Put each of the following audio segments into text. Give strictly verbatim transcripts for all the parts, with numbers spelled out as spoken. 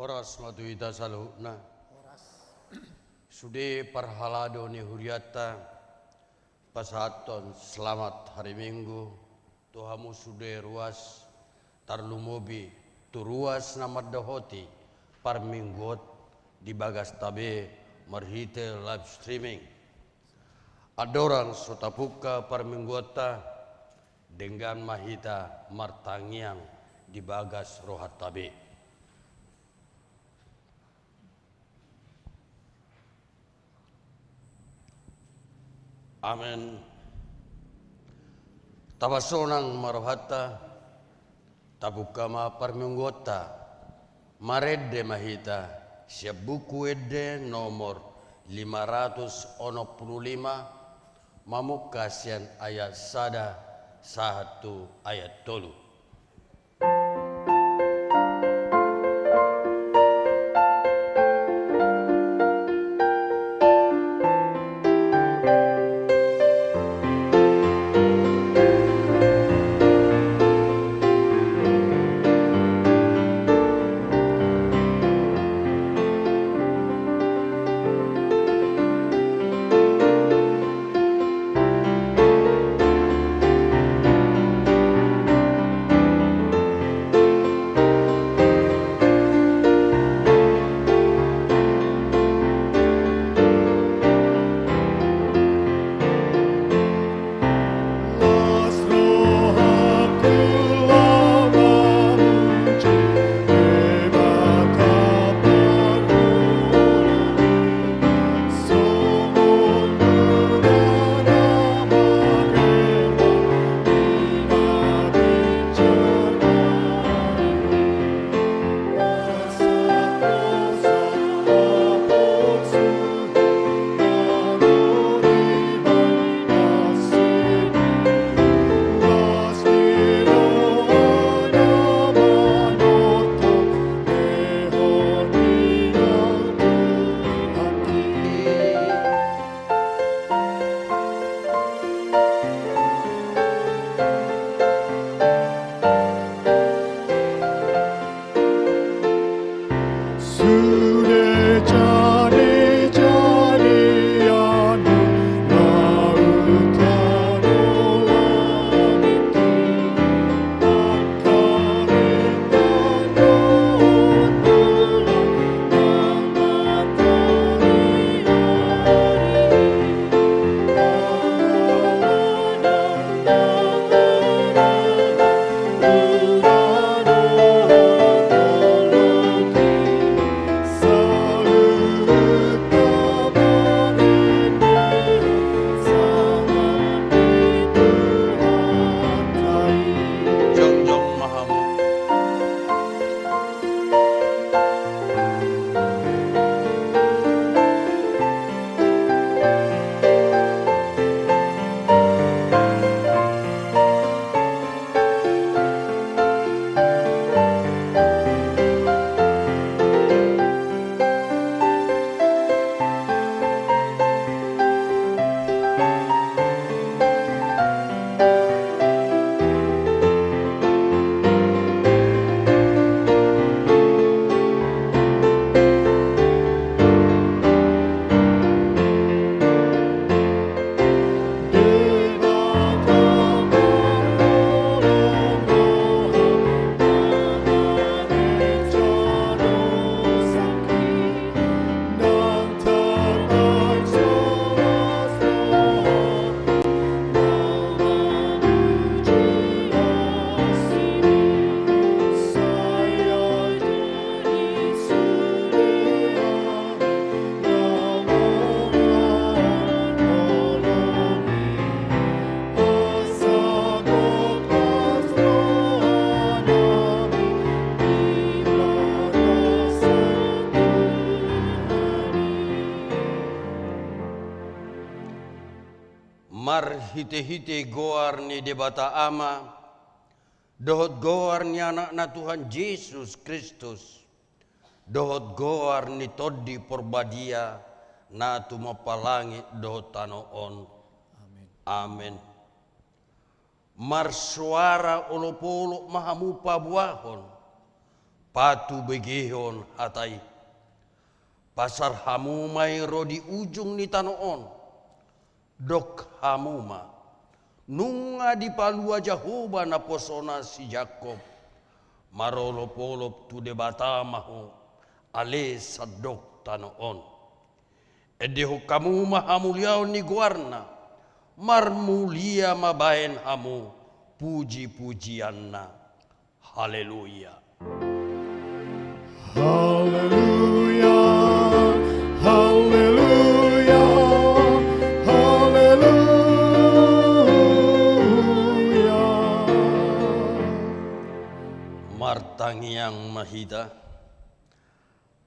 Horas ma tu hita saluhutna. Sude parhalado ni hurianta, pasahathon selamat hari Minggu tu hamu sude ruas, tarlumobi tu ruas na mandohoti parmingguon di bagasta be marhite live streaming. Andorang so tapungka parmingguonta, denggan ma hita martangiang di bagas rohanta be. Amen. Tapasonang ma rohanta, tapungka ma parmingguonta. Marende ma hita sian Buku Ende nomor lima ratus onom pulu lima, mamungka sian ayat sada sahat tu ayat tolu. Marhitehite goar ni Debata Ama, dohot goar ni Anakna Tuhan Jesus Kristus, dohot goar ni Tondi Porbadia, na tumompa langit dohot tano on. Amen. Amen. Marsoara olopolop ma hamu paboahon, patubegehon hata i. Pasar hamu ma i ro di ujung ni tano on, dok hamu ma: Nunga dipalua Jahowa naposona si Jakkob, marolopolop tu Debata ma ho, ale sandok tano on. Endehon hamu ma hamuliaon ni goarna, marmulia ma baen hamu pujipujianna. Haleluya. Haleluya, haleluya, haleluya. Martangiang ma hita.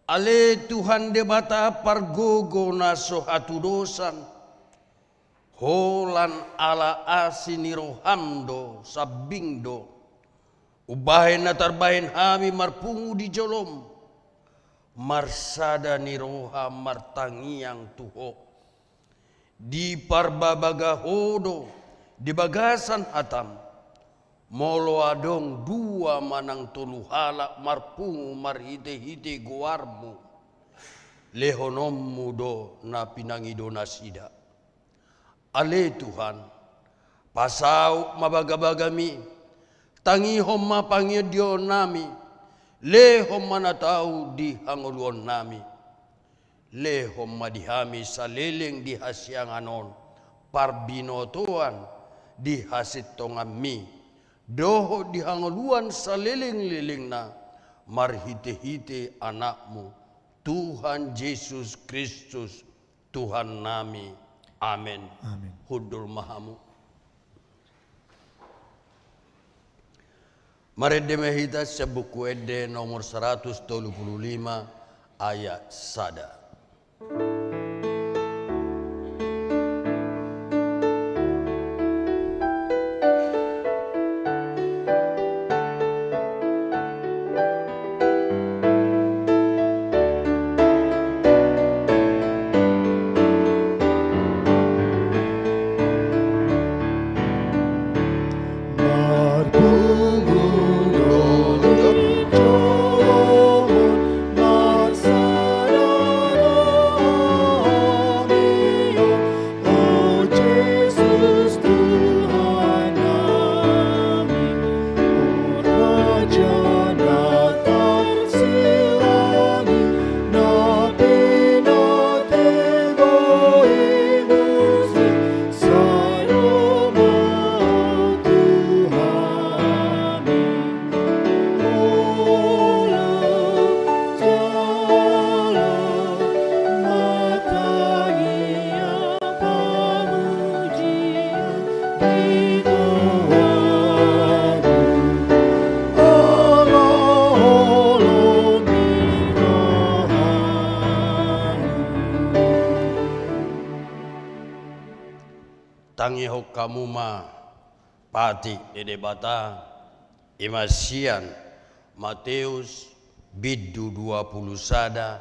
Ale Tuhan Debata pargogo na so hatudosan, holan ala asi ni roham do, sambing do umbahen na tarbahen hami marpungu di jolom, marsada ni roha martangiang tu Ho. Diparbabaga Ho do di bagasan hatam, molo adong dua manang tolu halak marpungu marhitehite goarmu, lehononmu do na pinangido nasida. Ale Tuhan, pasaut ma bagabagami, tangihon ma pangidoannami, lehon ma na tau di hangoluannami. Lehon ma di hami saleleng di hasiangan on parbinotoan di hasintonganmi, dohot di hangoluan salelenglelengna, marhitehite Anakmu, Tuhan Jesus Kristus, Tuhannami. Amen. Amen. Hundul ma hamu. Marende ma hita sian Buku Ende nomor saratus tolu pulu lima, ayat sada. O Jesus Tuhan nami, o Raja na tarsilangi, na pinatebo i musti sai Ho ma Tuhan i. Tangihon hamu ma patik ni Debata, i ma sian Mateus bindu dua pulu sada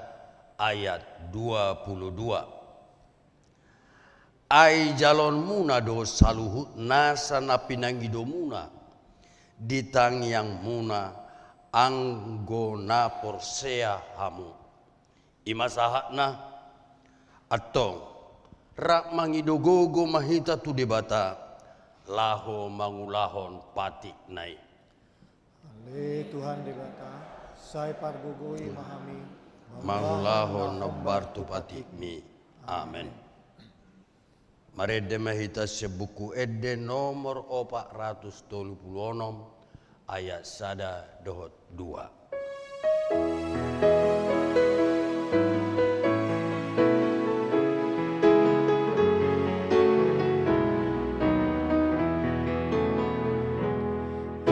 ayat dua pulu dua. Ai jalonmuna do saluhut nasa na pinangidomuna di tangiangmuna, anggo na porsea hamu. I ma sahatna. Antong, rap mangido gogo ma hita tu Debata laho mangulahon patikna i. Ale Tuhan Debata, sai pargogoi ma hami mangulahon na hombar tu patikmi. Amen. Marende ma hita sian Buku Ende nomor opat ratus tolu pulu onom, ayat sada dohot dua.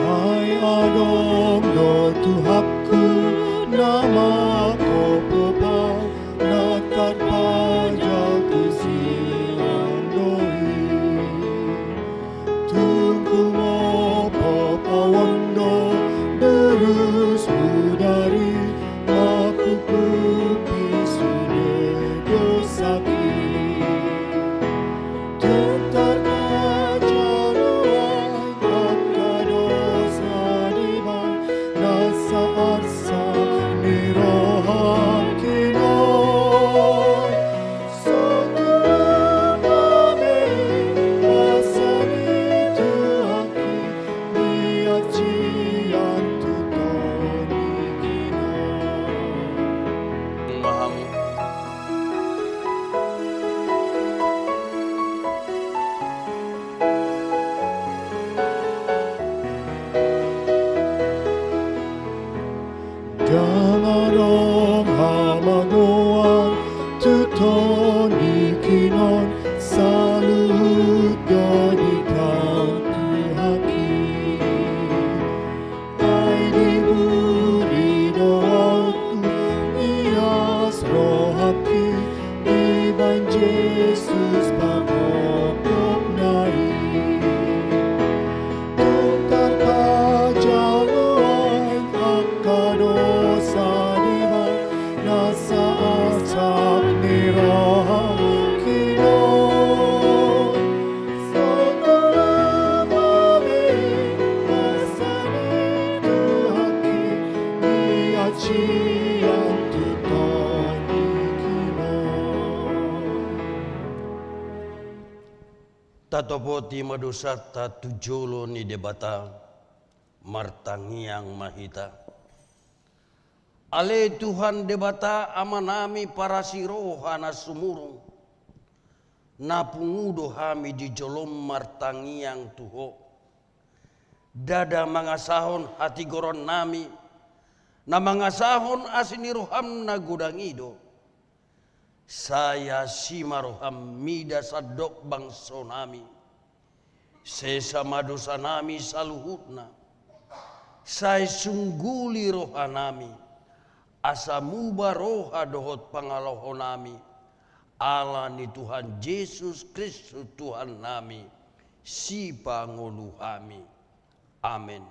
Ai adong do Tuhanku na manghophop au, na tarpajal tu silang do i. Tung humhophop au on do durus mudar i, manghuhupi sude dosangki. Tung tarpajal do au angka dosa dibahen nasa arsak Tatopoti ma dosanta tu jolo ni Debata, martangiang ma hita. Ale Tuhan Debata Amanami parasi roha na sumurung, na pungu do hami di jolom martangiang tu Ho. Ndada mangasahon hatigoron nami, na mangasahon asi ni roham na godang i do. Sai asi ma roham mida sandok bangso nami. Sesa ma dosa nami saluhutna. Sai sungguli roha nami. Asa muba roha dohot pangalaho nami. Ala ni Tuhan Jesus Kristus Tuhan nami, Sipangolu hami. Amen.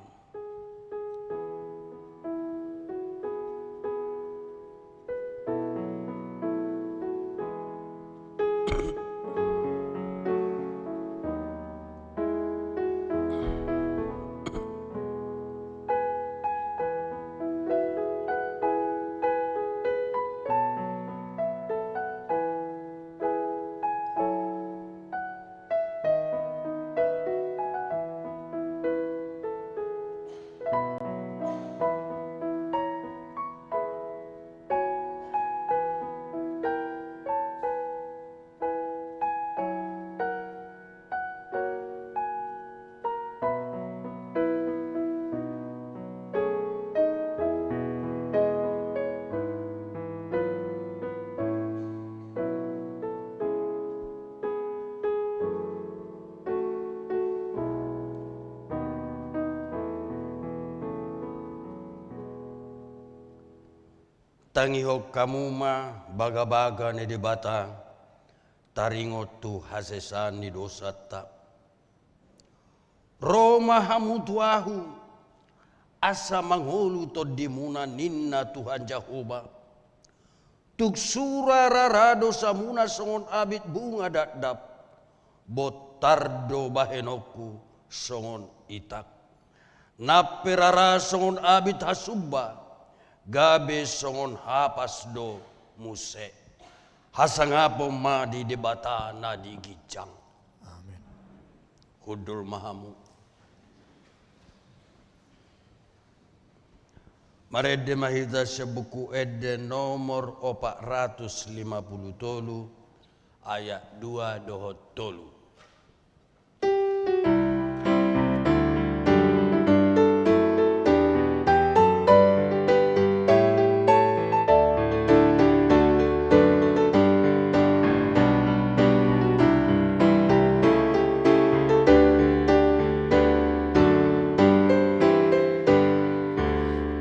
Tangihon hamu ma bagabaga ni Debata, taringot tu hasesaan ni dosanta. Ro ma hamu tu Ahu, asa mangolu tondimuna, ninna Tuhan Jahowa. Tung sura rara dosamuna songon abit bunga dakdak, bontar do bahenonku songon itak. Nang pe rara songon abit hasumba, gabe songon hapas do muse. Hasangapon ma di Debata na di ginjang. Amen. Hundul ma hamu. Marende ma hita sian Buku Ende nomor opat ratus lima pulu tolu, ayat dua dohot tolu.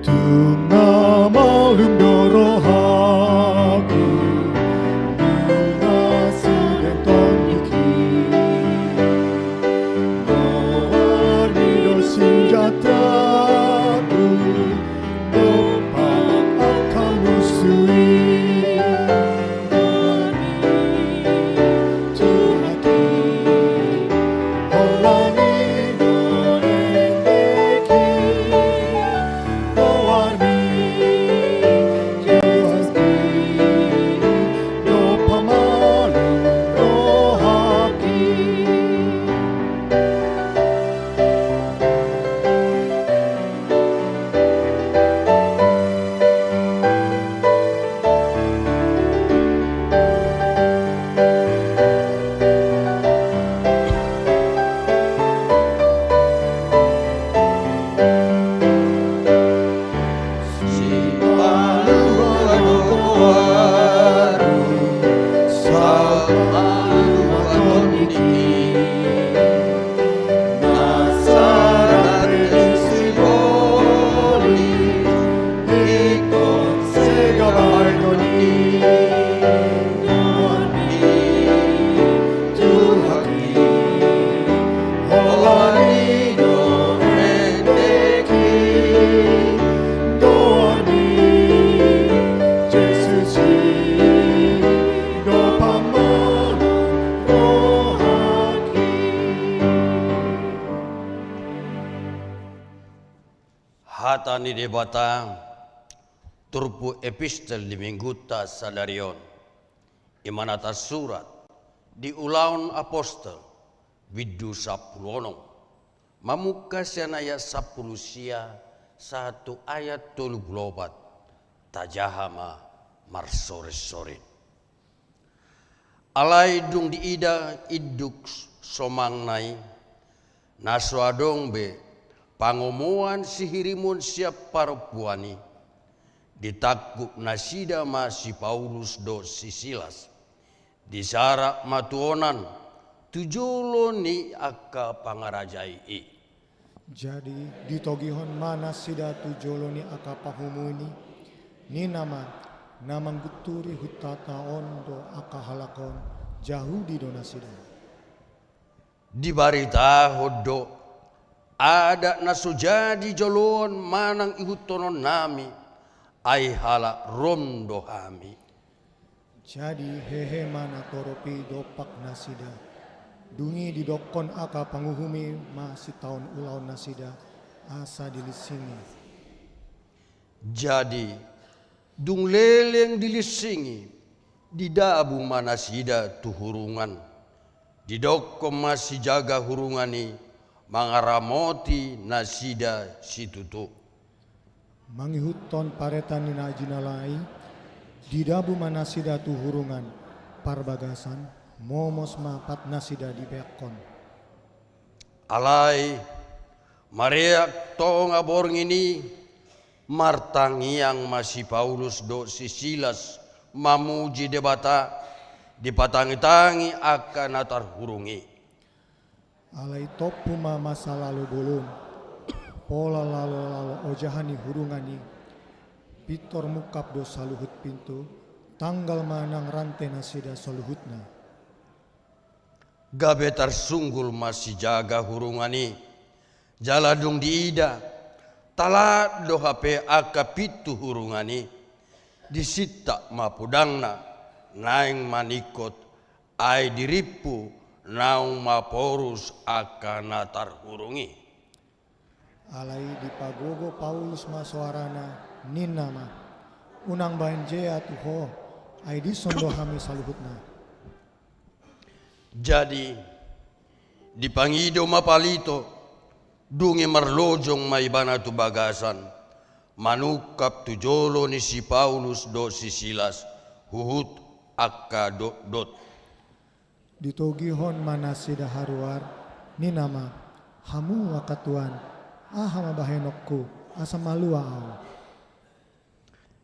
Tung na malum do rohaku, di na sude tondingki. Goarmi do sinjataku, dompak angka musu i. Hata ni Debata, turpuk epistel di minggunta sadari on, i ma na tarsurat di Ulaon Apostel, bindu sampulu onom. Mamungka sian ayat sampulu sia sahat tu ayat tolu pulu opat. Tajaha ma marsorensoren. Alai dung diida induk somangna i, na so adong be pangomoan sihirimon sian parompuan i, ditangkup nasida ma si Paulus dohot si Silas. Disarak ma tu onan, tu jolo ni angka pangarajai i. Jadi, ditogihon ma nasida tu jolo ni angka panguhumi i, ninna ma, na manggunturi huntata on do angka halak on, Jahudi do nasida. Dibaritahon do, adat na so jadi joloan manang ihuthonon nami, ai halak Rom do hami. Jadi, hehe ma natorop i dompak nasida. Dung i didokkon angka panguhumi ma sitaon ulaon nasida, asa dilinsingi. Jadi, dung leleng dilinsingi, didabu ma nasida tu hurungan. Didokkon ma sijaga hurungan i mangaramoti nasida situtu. Mangihuthon parenta ni na jinala i, didabu ma nasida tu hurungan parbagasan, momos ma pat nasida dipeakhon. Alai, mareak tonga borngin i, martangiang ma si Paulus dohot si Silas mamuji Debata, dipatangitangi angka na tarhurung i. Alai tompu ma masa lalo bolon, pola lalo-lalo ojahan ni hurungan i, pintor mungkap do saluhut pintu, tanggal ma nang rante nasida saluhutna. Gabe tarsunggul ma sijaga hurungan i, jala dung diida, talat do hape angka pintu hurungan i, disintak ma podangna, naeng maningkot, ai dirimpu naung maporus angka na tarhurung i. Alai dipagogo Paulus ma soarana, ninna ma, unang baen jea tu ho, ai dison do hami saluhutna. Jadi, dipangido ma palito, dung i marlojong ma ibana tu bagasan, manungkap tu jolo ni si Paulus dohot si Silas, huhut angka dotdot. Ditogihon ma nasida haruar, ninna ma, hamu angka tuan, aha ma bahenonku, asa malua ahu.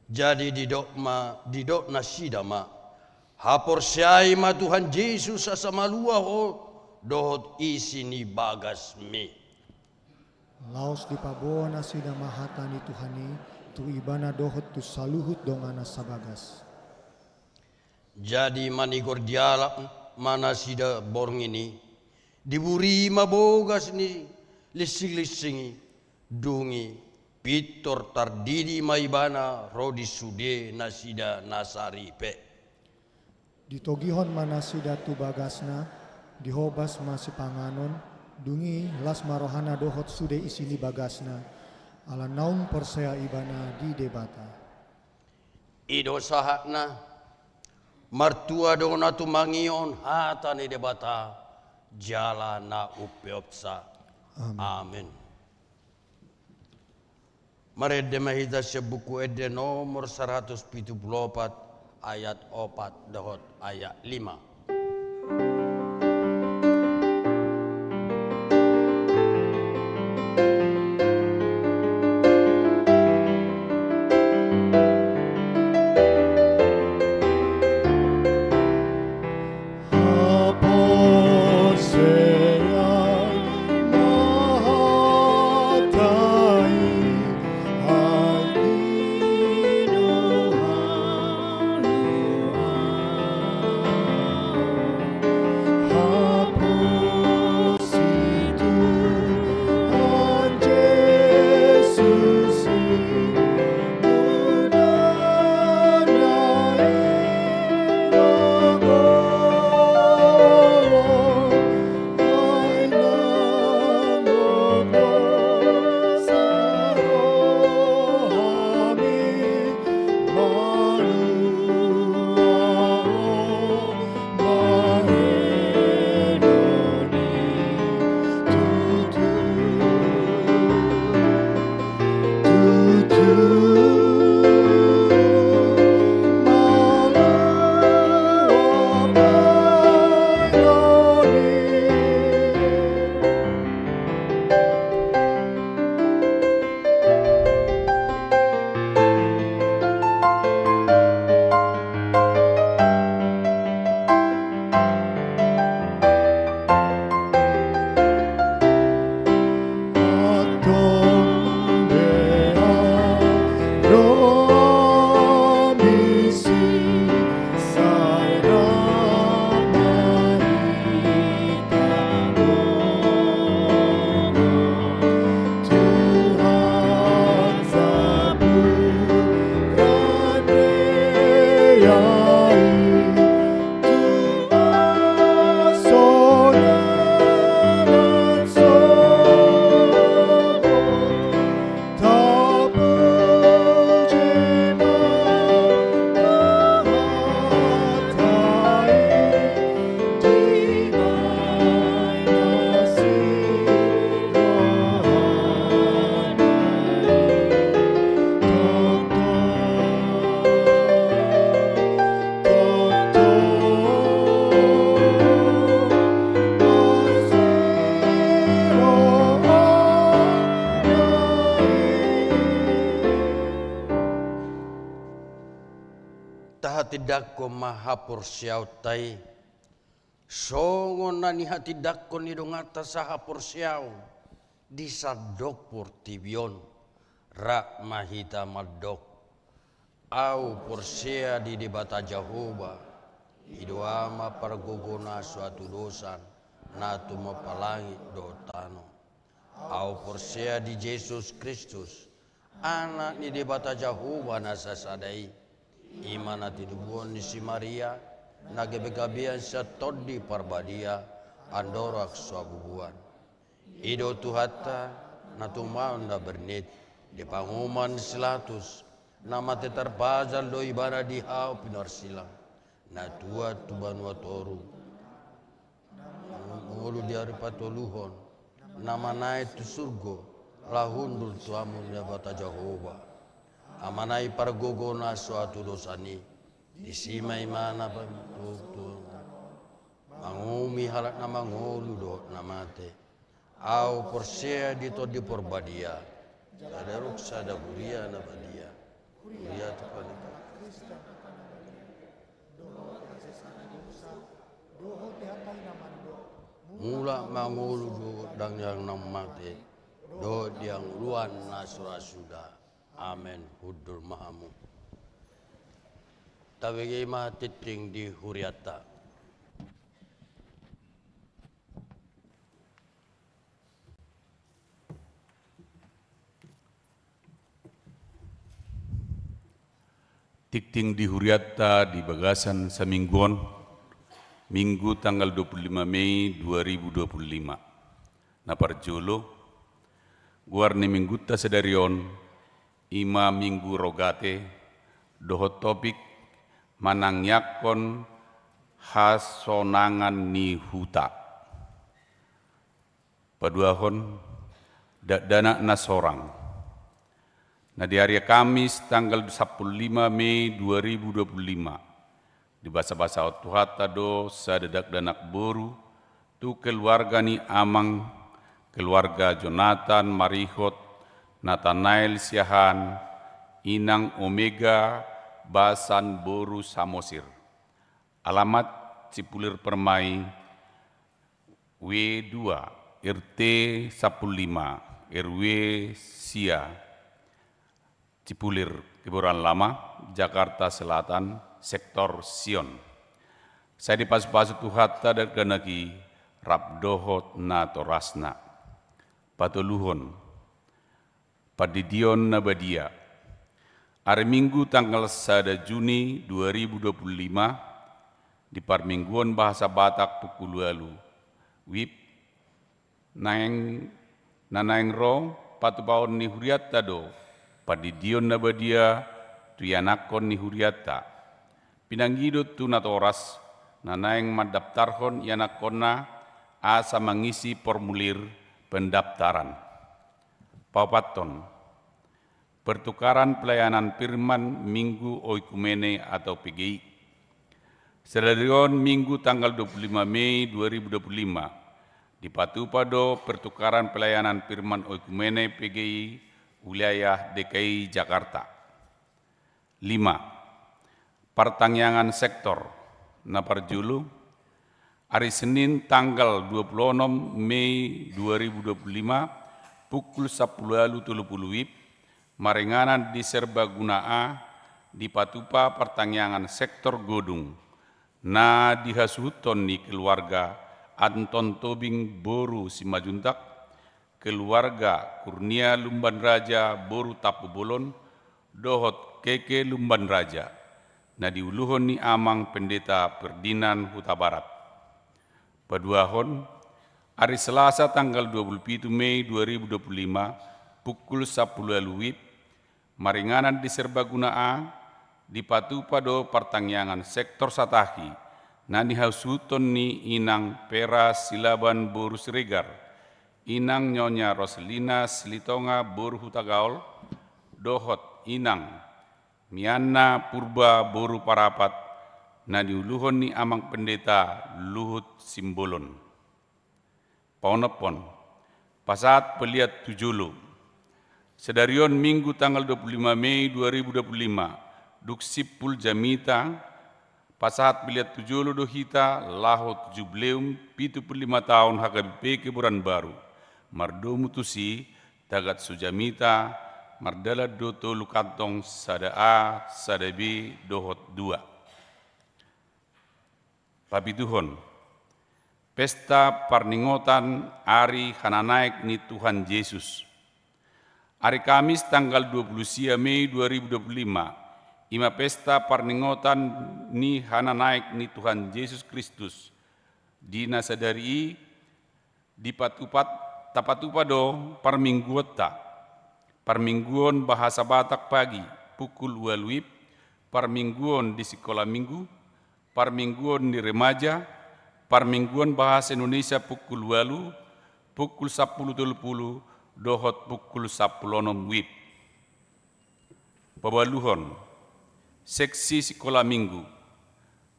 Jadi didok ma, didok nasida ma, haporseai ma Tuhan Jesus asa malua ho dohot isi ni bagasmi. Laos dipaboa nasida ma hata ni Tuhan i tu ibana dohot tu saluhut donganna sabagas. Jadi manigor dialap ma nasida borngin i, diburii ma bogas ni linsing-linsing i, dung i pintor tardidi ma ibana ro di sude nasida na saripe. Ditogihon ma nasida tu bagasna, dihobas ma sipanganon, dung i las ma rohana dohot sude isi ni bagasna, ala naung porsea ibana di Debata. I do sahatna, martua do na tumangihon hata ni Debata, jala na umpeopsa. Amen. Amen. Marende ma hita sian Buku Ende nomor saratus pitu pulu opat, ayat opat dohot ayat lima. Tindangkon ma haporseaonta i, songon na nihatindangkon ni donganta sahaporseaon di sandok portibi on. Rap ma hita mandok: Ahu porsea di Debata Jahowa, i do Ama pargogo na so hatudosan, na tumompa langit dohot tano. Ahu porsea di Jesus Kristus, Anak ni Debata Jahowa na sasada i, i ma na tinubuhon ni si Maria, na gabegabean sian Tondi Parbadia, andorang so habubuhan. I do Tuhanta, na tumaon na bernit, di panguhuman ni si Pilatus, na mate tarpajal do ibana di hau pinuarsilang, na tuat tu banua toru, mangolu di ari patoluhon, na manaek tu surgo, laho hundul tu hamu ni Debata Jahowa. Ama na i pargogo na so hatudosan i, disi ma ibana pamatutu, manguhumi halak na mangolu dohot na mate. Ahu porsea di Tondi Parbadia, jala adong sada huria na badia, huria tu pangidoan. Mulak mangolu dohot di angka na mate, dohot di hangoluan na so ra suda. Amen. Hundul ma hamu. Tabege ma tingting di hurianta. Tingting di hurianta di bagasan saminggu on, Minggu tanggal dua puluh lima Mei dua ribu dua puluh lima. Na parjolo, goar ni minggunta sadari on, i ma Minggu Rogate, dohot topik manangiangkon hasonangan ni huta. Paduahon, dakdanak na sorang. Na di ari Kamis tanggal sampulu lima Mei dua ribu dua puluh lima, dibasabasahon Tuhanta do sada dakdanak boru tu keluarga ni amang, keluarga Jonathan Marihot, Nathanael Siahaan, inang Omega Basan boru Samosir. Alamat: Cipulir Permai, W dua, R T sampulu lima, R W sia, Cipulir, Kebayoran Lama, Jakarta Selatan, Sektor Sion. Sai dipasupasu Tuhanta dakdanak i rap dohot natorasna. Patoluhon, Pandidion na badia. Ari Minggu tanggal sada Juni dua ribu dua puluh lima, di parmingguon bahasa Batak pukul ualu WIB, naeng, na naeng ro patupaon ni hurianta do pandidion na badia tu ianakhon ni hurianta. Pinangido tu natoras na naeng mandaptarhon ianakhonna asa mangisi formulir pendaftaran. Paopathon, pertukaran pelayanan firman Minggu Oikumene atau P G I. Sadari on Minggu tanggal dua puluh lima Mei dua ribu dua puluh lima, dipatupa do pertukaran pelayanan firman Oikumene P G I wilayah D K I Jakarta. Lima, partangiangan sektor. Na parjolo, ari Senin tanggal dua puluh onom Mei dua ribu dua puluh lima, pukul sampulu ualu tolu pulu WIB, maringanan di Serbaguna A, dipatupa partangiangan sektor Godung, na dihasuhuthon ni keluarga Anton Tobing boru Simanjuntak, keluarga Kurnia Lumban Raja boru Tampubolon, dohot Keke Lumban Raja, na diuluhon ni Amang Pendeta Ferdinand Hutabarat. Paduahon, ari Selasa tanggal dua puluh pitu Mei dua ribu dua puluh lima, pukul sampulu ualu WIB, maringanan di Serbaguna A, dipatupa do partangiangan sektor Satahi, na nihasuhuton ni Inang Vera Silaban boru Siregar, Inang Nyonya Roslina Silitonga boru Hutagaol, dohot Inang Mianna Purba boru Parapat, na niuluhon ni Amang Pendeta Luhut Simbolon. Paonomhon, pasahat pelean tu jolo. Sadari on Minggu tanggal dua puluh lima Mei dua ribu dua puluh lima, dung simpul jamita, Pasahat melihat tu jolo do hita laho tu jubileum pitu pulu lima taon H K B P Kebayoran Baru. Mardomu tusi, tagat so jamita, mardalan do tolu kantong, sada A, sada B, dohot dua. Papituhon. Pesta parningotan ari hananaek ni Tuhan Jesus. Ari Kamis tanggal dua pulu sia Mei dua ribu dua pulu lima, i ma pesta parningotan ni hananaek ni Tuhan Jesus Kristus. Di na sadari i dipatupa, tapatupa do parmingguonta. Parmingguon bahasa Batak pagi, pukul ualu WIB, parmingguon di sikola minggu, parmingguon ni remaja, parmingguon bahasa Indonesia pukul ualu, pukul sampulu tolu pulu, dohot pukul sampulu onom WIB. Paualuhon, seksi sikola minggu.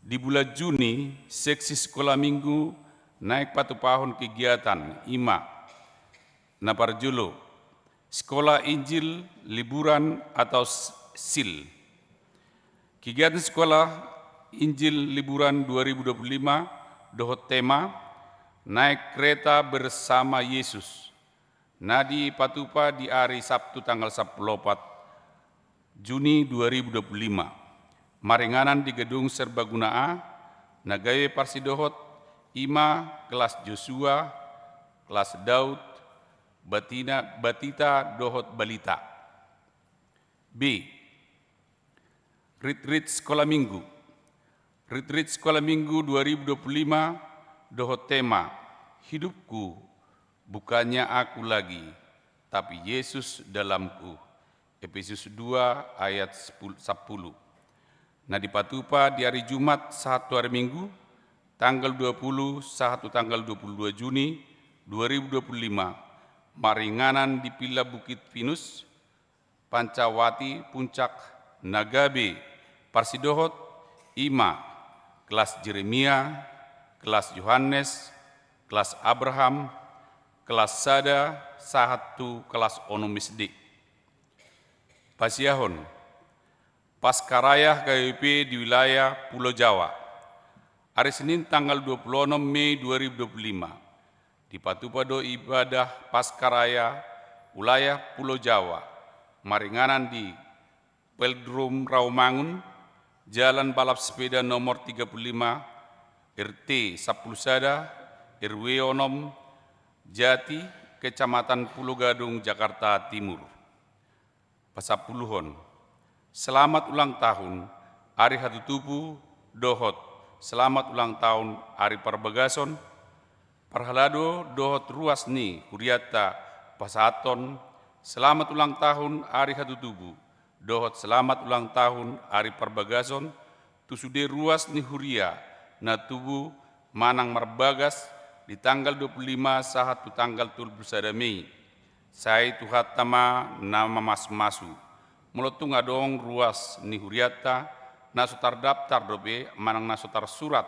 Di bulan Juni, seksi sikola minggu naeng patupahon kegiatan, i ma: Na parjolo, Sikola Injil Liburan atau s-, sil. Kegiatan Sikola Injil Liburan dua ribu dua pulu lima dohot tema Naik Kereta Bersama Yesus, na dipatupa di ari Sabtu tanggal sampulu opat Juni dua ribu dua pulu lima. Maringanan di gedung serbaguna A, na gabe parsidohot i ma kelas Josua, kelas Daud, batina, batita dohot balita. B. Ritrit Sikola Minggu. Ritrit Sikola Minggu dua ribu dua pulu lima dohot tema Hidupku bukannya aku lagi, tapi Yesus dalamku. Efesus dua ayat sepul-, sampulu. Na dipatupa di ari Jumat sahat tu ari Minggu, tanggal dua pulu sahat tu tanggal dua pulu dua Juni dua ribu dua pulu lima, maringanan di Villa Bukit Pinus, Pancawati Puncak, na gabe parsidohot i ma kelas Jeremia, kelas Yohanes, kelas Abraham, kelas sada sahat tu kelas onom S D. Pasiahon, Paskaraya H K B P di wilayah Pulo Jawa. Ari Senin tanggal dua pulu onom Mei dua ribu dua pulu lima, dipatupa do ibadah Paskaraya wilayah Pulo Jawa, maringanan di Velodrome Rawamangun, Jalan Balap Sepeda nomor tiga puluh lima, R T sampulu sada, R W onom, Jati, Kecamatan Pulo Gadung, Jakarta Timur. Pasampuluhon. Selamat ulang tahun ari hatutubu dohot selamat ulang tahun ari parbagason. Parhalado dohot ruas ni hurianta pasahathon selamat ulang tahun ari hatutubu dohot selamat ulang tahun ari parbagason tu sude ruas ni huria na tubu manang marbagas di tanggal dua puluh lima sahat tu tanggal tolu puluh sada Mei. Sai Tuhanta ma na mamasumasu. Molo tung adong ruas ni hurianta na so tardaptar dope manang na so tarsurat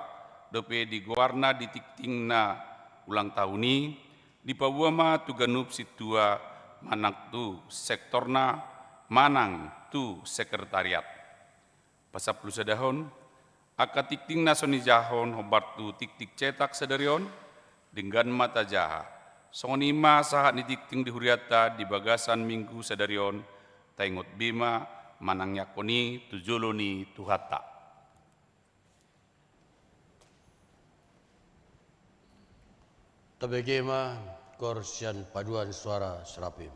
dope di goarna di tingting na ulang tahun i, dipaboa ma tu ganup sintua manang tu sektorna manang tu sekretariat. Pasampulu sadahon, angka tingting na so nijahahon hombar tu tingting cetak sadari on, denggan ma tajaha. Songon i ma sahat ni tingting di hurianta di bagasan minggu sadari on, taingot be ma manangiangkon i tu jolo ni Tuhanta. Tabege ma koor sian paduan suara Serapim.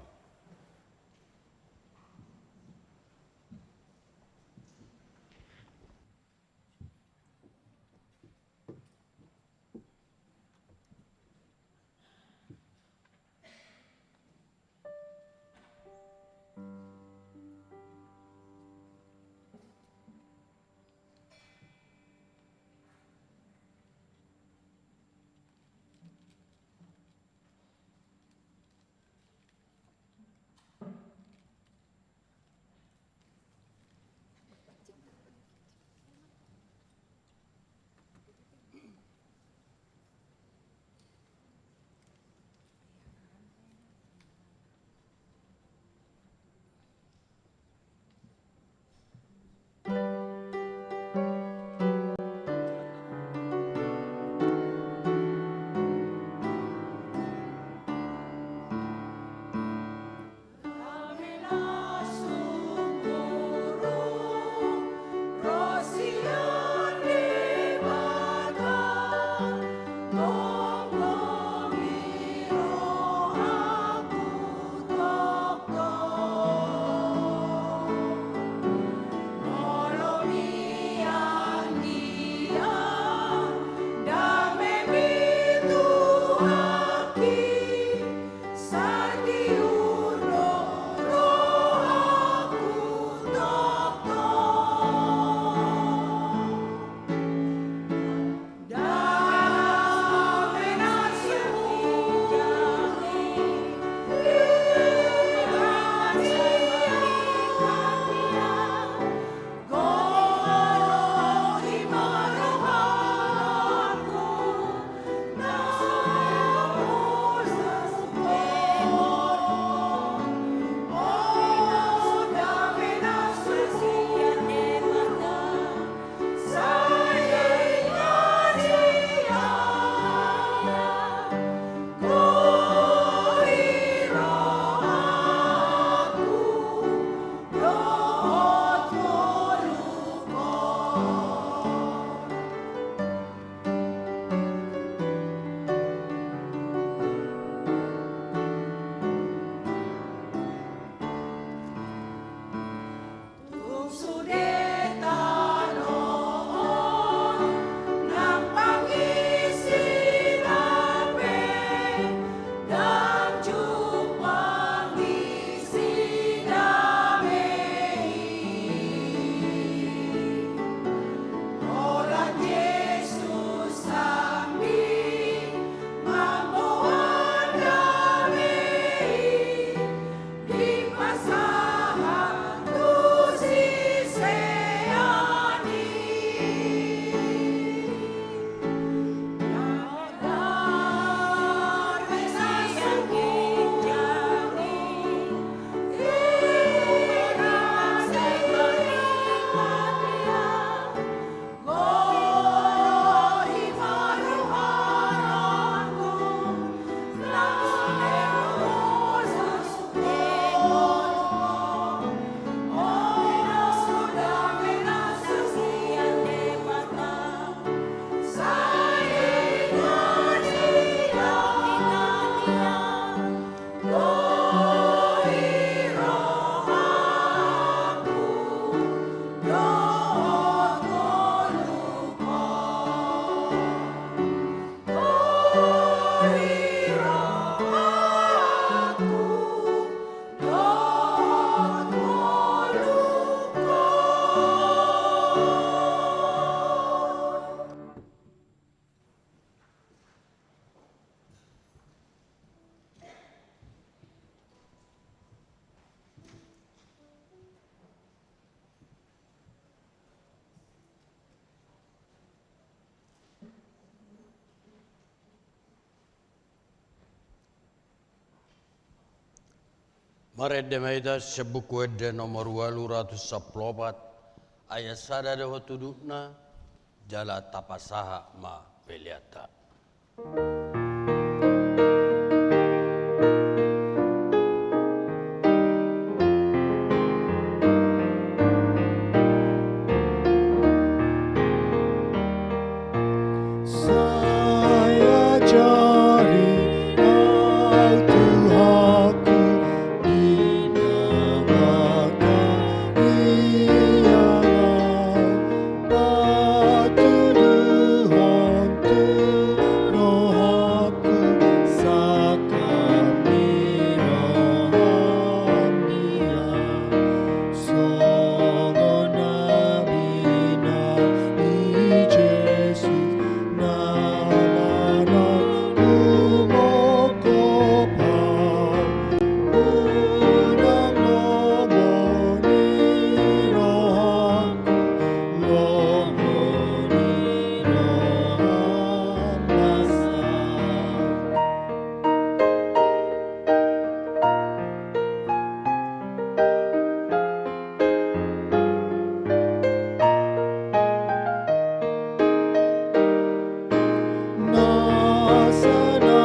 Marende ma hita sian Buku Ende nomor ualu ratus sampulu opat, ayat sada dohot udutna, jala tapasahat ma peleanta. Sai ajari au Tuhanku di na mangkatai au, patuduhon tu rohangku sangkap ni roham i, songon na binahen ni Jesus na manang humongkop au, unang lomo ni rohangku, lomo ni roham ma saut. Nasa na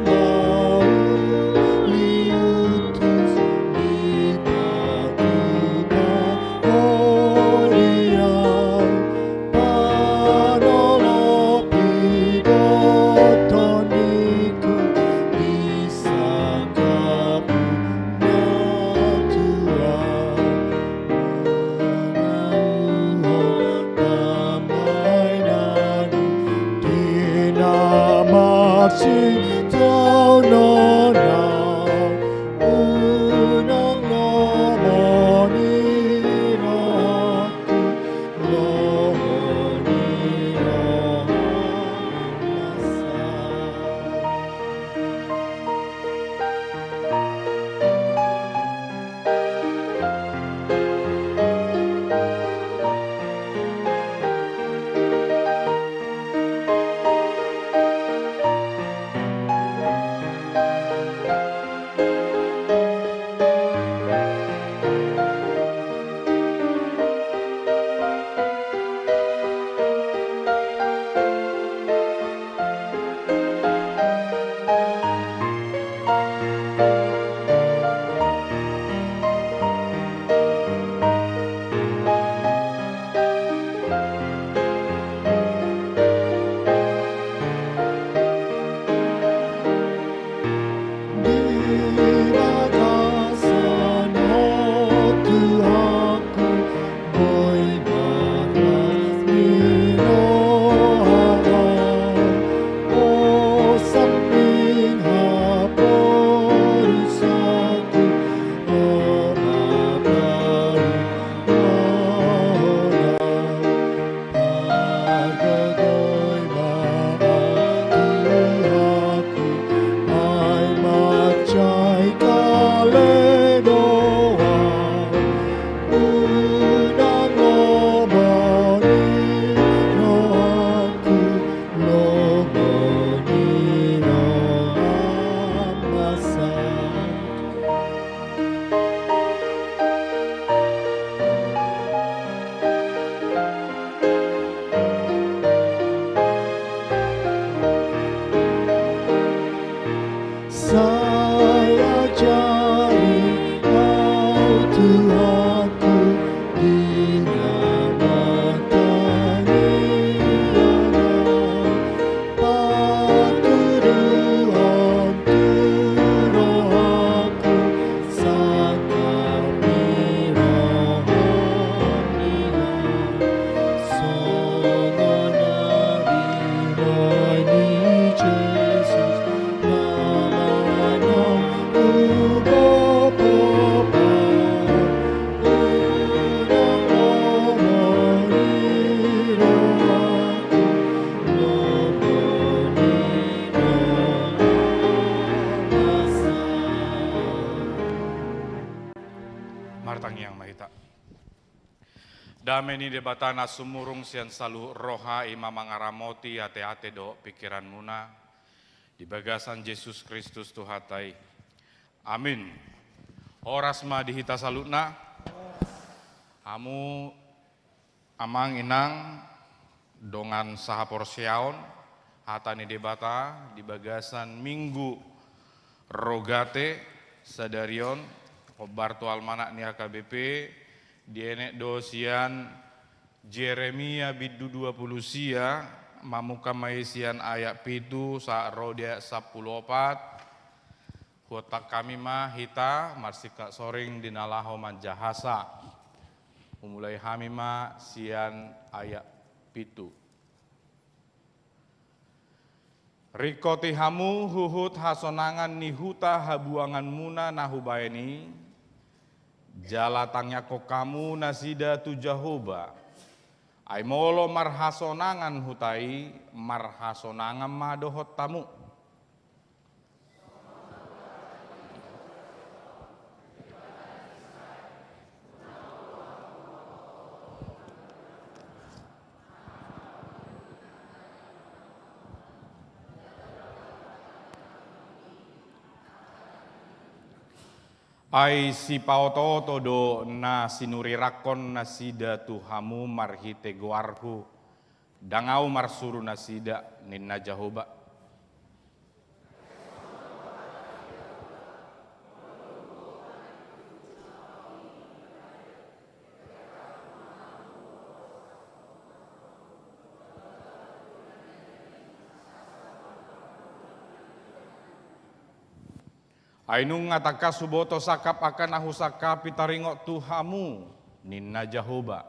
mauliutus dipatupa Ho di au, panolopi dohot tondingku di sangkapmu na tua. Mangaluhon pambahenanmu di na marsitaonon au, unang lomo ni rohangku, lomo ni roham ma saut. Di bagasan Ho Tuhanku, boi marlas ni rohangku, holan haporusangku, Ho ma paluahon au. Pargogoi ma au Tuhanku, ai mansai kale do au. Unang lomo ni rohangku, lomo ni roham ma saut. Sai ajari au Tuhanku di na mangkatai au, patuduhon tu rohangku sangkap ni roham i, songon na binahen ni Jesus na manang humongkop au, unang lomo ni rohangku, lomo ni roham ma saut. Martangiang ma hita. Dame ni Debata na sumurung sian saluhut roha, i ma mangaramoti ateate dohot pingkiranmuna, di bagasan Jesus Kristus Tuhanta i. Amin. Horas ma di hita saluhutna. Hamu amang inang dongan sahaporseaon, hata ni Debata di bagasan Minggu Rogate sadari on, hombar tu almanak ni H K B P, dienet do sian Jeremia bindu dua pulu sia, mamungka ma i sian ayat pitu sahat ro di ayat sampulu opat. Huontak hami ma hita marsingkat soring di na laho manjahasa. Humulai hami ma sian ayat pitu. Ringkoti hamu huhut hasonangan ni huta habuanganmuna na hubahen i, jala tangiangkon hamu nasida tu Jahowa. Ai molo marhasonangan huta i, marhasonangan ma dohot hamu. Ai sipaotooto do na sinurirangkon nasida tu hamu marhite goarhu, ndang ahu marsuru nasida, ninna Jahowa. Ai nunga tangkas huboto sangkap angka na husangkapi taringot tu hamu, ninna Jahowa.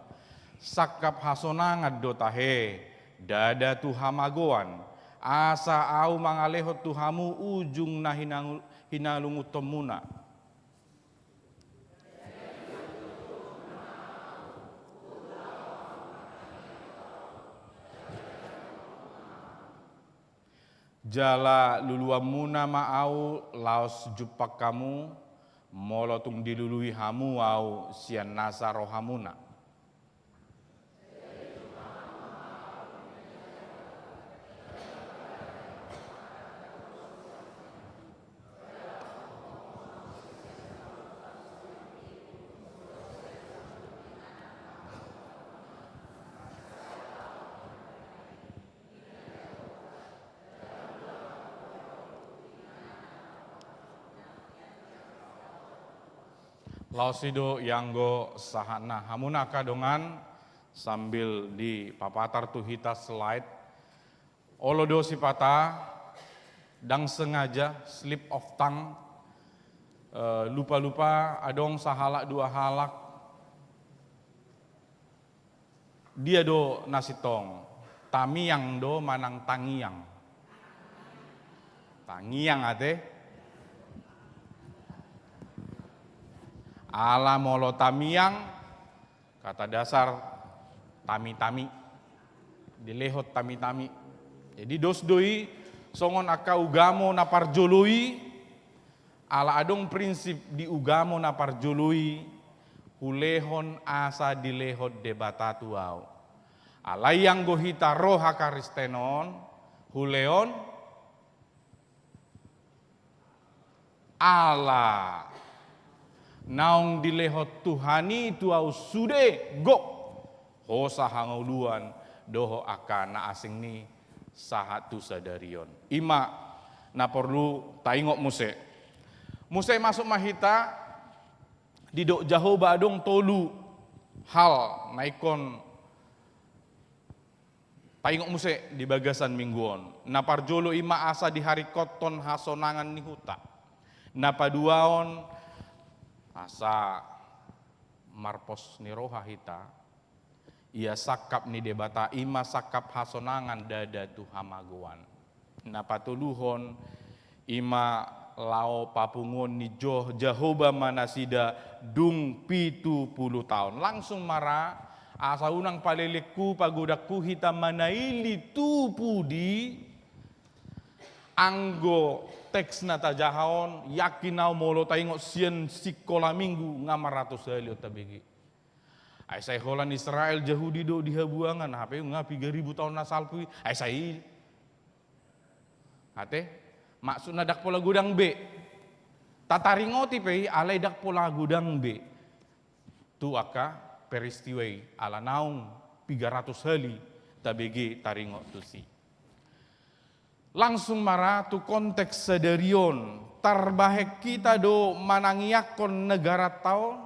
Sangkap hasonangan do tahe, ndada tu hamagoan, asa ahu mangalehon tu hamu ujung na hinangu-, hinalungunhonmuna. Jala luluanmuna ma ahu laos jumpang hamu, molo tung dilului hamu ahu sian nasa rohamuna. Laos i do ianggo sahatna. Hamu na angka dongan, sambil dipapatar tu hita slide. Olo do sipata, ndang sengaja, slip of tongue, eh, lupa-lupa, adong sahalak dua halak. Dia do na sintong, tamiang do manang tangiang? Tangiang ate. Ala molo tamiang, kata dasar tami-tami. Dilehon tami-tami. Jadi dos do i songon angka ugamo na parjolo i, ala adong prinsip di ugamo na parjolo i, hulehon asa dilehon Debata tu ahu. Alai anggo hita ro hakaristenon, hulehon ala naung dilehon Tuhan i tu ahu sude gok, hosa, hangoluan dohot angka na asing ni sahat tu sadari on. I ma na porlu taingot muse. Muse masuk ma hita, didok Jahowa adong tolu hal na ingkon taingot muse di bagasan minggu on. Na parjolo i ma asa diharingkothon hasonangan ni huta. Na paduahon asa marpos ni roha hita. Ia sangkap ni Debata i ma sangkap hasonangan, ndada tu hamagoan. Na patoluhon i ma laho papunguhon ni Jo-, Jahowa ma nasida dung pitu pulu taon. Langsung ma ra, asa unang palelenghu pagodanghu hita manaili tu pudi, anggo teks na tajaha on, yakin ahu molo taingot sian sikola minggu, nga maratus hali on tabege. Ai sai holan Israel, Jahudi do di habuangan, hape nga piga ribu taon na salpu i, ai sai i. Ate, maksudna ndang pola godang be. Tataringoti pe i alai ndang pola godang be tu angka peristiwa i, ala naung piga ratus hali tabege taringot tusi. Langsung ma ra tu konteks sadari on, tarbahen hita do manangiangkon negaranta on?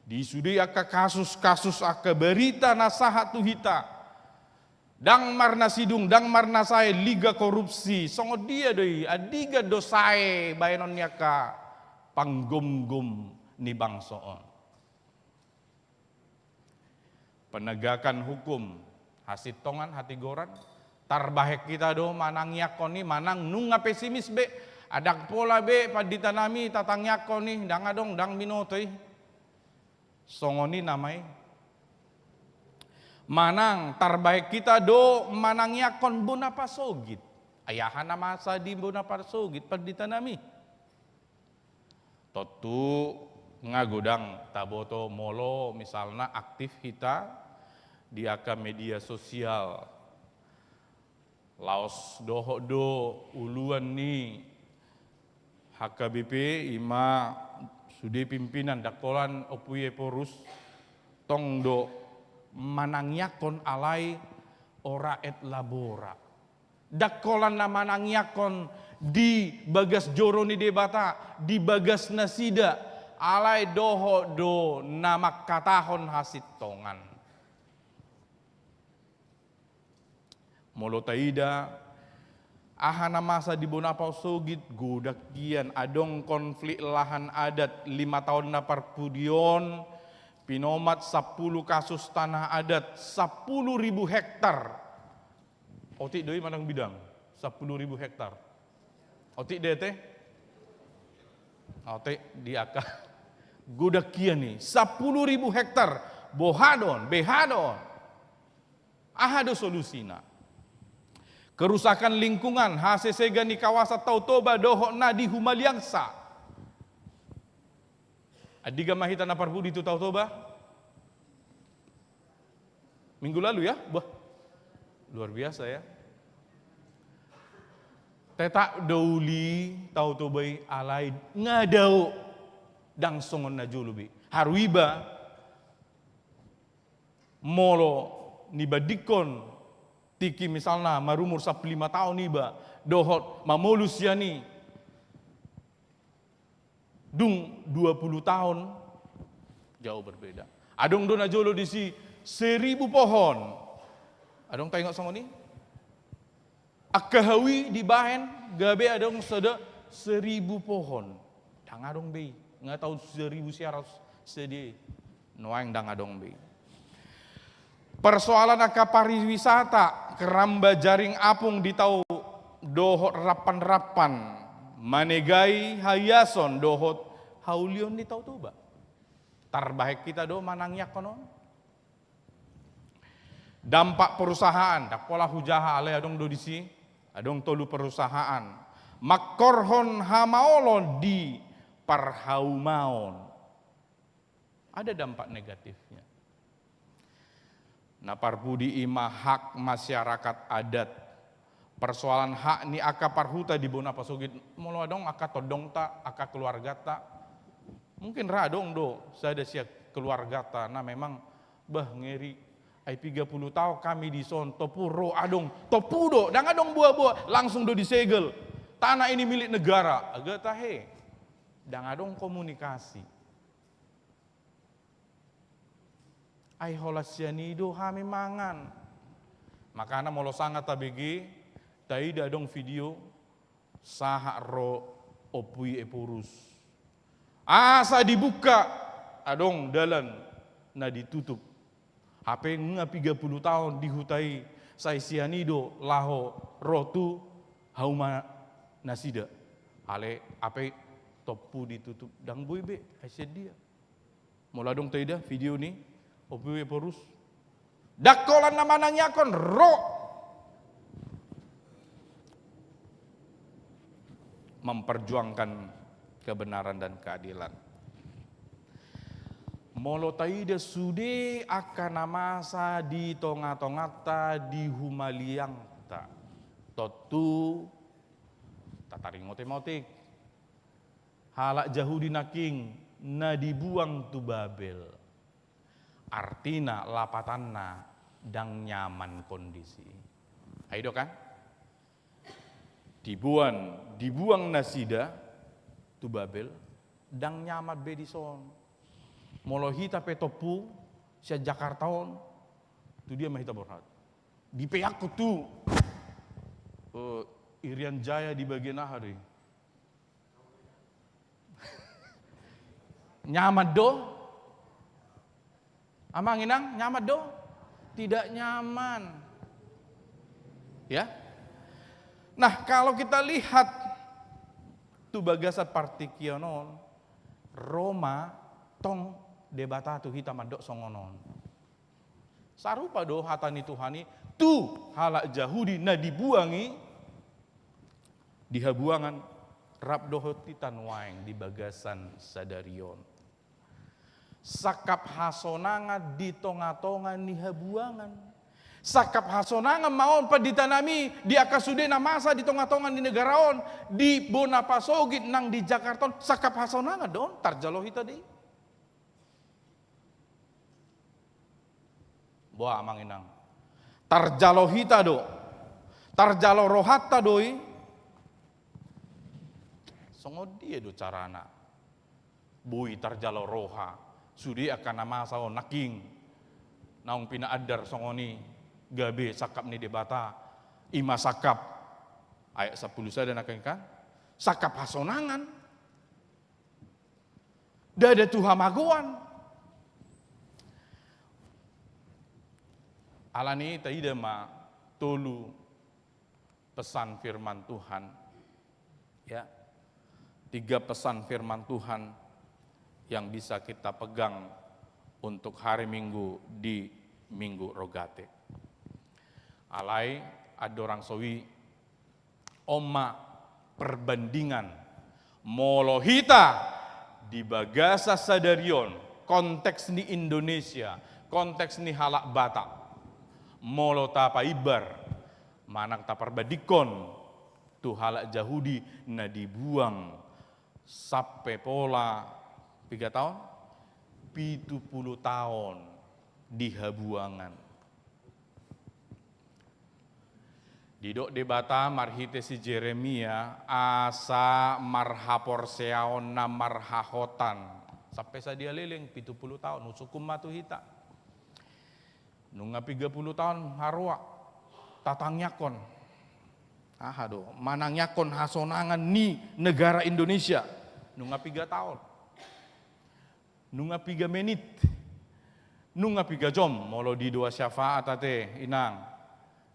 Di sude angka kasus-kasus, angka barita na sahat tu hita, ndang marnasidung, ndang marnasae, liga korupsi, songon dia do i, andigan do sae baenon ni angka panggomgom ni bangso on? Penegakan hukum, hasintongan, hatigoran, tarbahen hita do manangiangkon i manang nunga pesimis be, ndang pola be pandita nami tatangiangkon i, ndang adong, ndang binoto i. Songon i nama i. Manang tarbahen hita do manangiangkon bona pasogit? Ai aha na masa di bona pasogit, pandita nami? Tontu nga godang taboto molo misalna aktif hita di angka media sosial. Laos dohot do uluan ni H K B P, ima sude pimpinan, ndang holan Ompu Ephorus, tong do manangiangkon alai ora et labora. Ndang holan na manangiangkon di bagas joro ni Debata, di bagas nasida, alai dohot do na mangkatahon hasintongan. Molo taida, aha na masa di bona pasogit? Godang hian, adong konflik lahan adat lima taon na parpudi on, pinomat sampulu kasus tanah adat, sampulu ribu hektar. Otik do i manang bidang? Sampulu ribu hektar. Otik do i ate? Otik di angka. Godang hian i, sampulu ribu hektar. Boha do on, beha do on? Aha do solusina? Kerusakan lingkungan, hasesegan ni kawasan Tao Toba dohot na di Humaliangsa. Andigan ma hita na parpudi tu Tao Toba? Minggu lalu ya? Wah, luar biasa ya. Tetap do uli Tao Toba i alai nga dao, ndang songon na jolo be. Haru iba, molo nibandingkon tingki misalna marumur sampulu lima taon iba dohot mamolus sian i dung dua puluh taon, jauh berbeda. Adong do na jolo disi seribu pohon. Adong taingot songon i? Angka hau i dibahen gabe adong sada seribu pohon. Ndang adong be i. Nga taon seribu sia ratus sadia i. Nuaeng ndang adong be i. Persoalan angka pariwisata, keramba jaring apung di Tao dohot Rampan-Rampan, manegai haiason dohot haulion ni Tao Toba. Tarbahen hita do manangiangkon on? Dampak perusahaan, ndang pola hujaha alai adong do disi, adong tolu perusahaan mangkorhon hamaolon di parhaumaon. Ada dampak negatifnya. Na parpudi ima hak masyarakat adat. Persoalan hak ni angka parhuta di bona pasogit, molo adong angka tondongta, angka keluargata. Mungkin ra adong do sada sian keluargata na memang, bah, ngeri, ai piga puluh taon hami dison, tompu ro adong, tompu do, ndang adong boa-boa, langsung do disegel. Tanah ini milik negara, aga tahe. Ndang adong komunikasi. Ai holan sian i do hami mangan. Makana molo sanga tabege, taida adong video, sahat ro Ompu Ephorus. Asa dibuka, adong dalan na ditutup. Hape nga piga puluh taon di huta i, sai sian i do laho ro tu hauma nasida. Alai hape tompu ditutup, ndang boi be, ai sian dia. Molo adong taida video ni Ompu Ephorus. Ndang holan na manangiangkon, ro memperjuangkan kebenaran dan keadilan. Molo taida sude angka na masa di tonga-tonganta, di humaliangta, tontu tataringot i ma otik. Halak Jahudi nangkin na dibuang tu Babel. Artina, lapatanna, ndang nyaman kondisi. Ai do kan? Dibuang, dibuang nasida tu Babel, ndang nyaman be dison. Molo hita pe tompu sian Jakarta on, tu dia ma hita borhat? Dipeakkon tu, eh, Irian Jaya di bagian aha do i? Nyaman do? Amang inang, nyaman do? Tidak nyaman. Ya? Nah, kalau kita lihat tu bagasan partingkian on, ro ma tong Debata tu hita mandok songon on. Sarupa do hata ni Tuhan i tu halak Jahudi na dibuang i di habuangan, rap dohot hita nuaeng di bagasan sadari on. Sangkap hasonangan di tonga-tonga ni habuangan. Sangkap hasonangan ma on, pandita nami, di angka sude na masa di tonga-tonga ni negara on, di bona pasogit nang di Jakarta on, sangkap hasonangan do on tarjalo hita do i. Boha, amang inang? Tarjalo hita do, tarjalo rohanta do i. Songon dia do carana boi tarjalo roha sude angka na masa on nangkin, naung pinaandar songon i, gabe sangkap ni Debata? I ma sangkap, ayat sampulu sada nangkin kan, sangkap hasonangan. Ndada tu hamagoan. Alani i taida ma tolu pesan firman Tuhan. Ya. Tiga pesan firman Tuhan yang bisa kita pegang untuk hari Minggu di Minggu Rogate. Alai, andorang so i, on ma perbandingan. Molo hita di bagasan sadari on, konteks ni Indonesia, konteks ni halak Batak, molo tapaimbar manang taparbandingkon tu halak Jahudi na dibuang sampe pola piga taon? Pitu pulu taon di habuangan. Didok Debata marhite si Jeremia asa marhaporseaon na marhahotan sampe sadia leleng, pitu pulu taon, husungkun ma tu hita. Nunga piga pulu taon haroa tatangiangkon, aha do, manangiangkon hasonangan ni negara Indonesia? Nunga piga taon? Nunga piga menit? Nunga piga jom? Molo di doa syafaat ate, inang,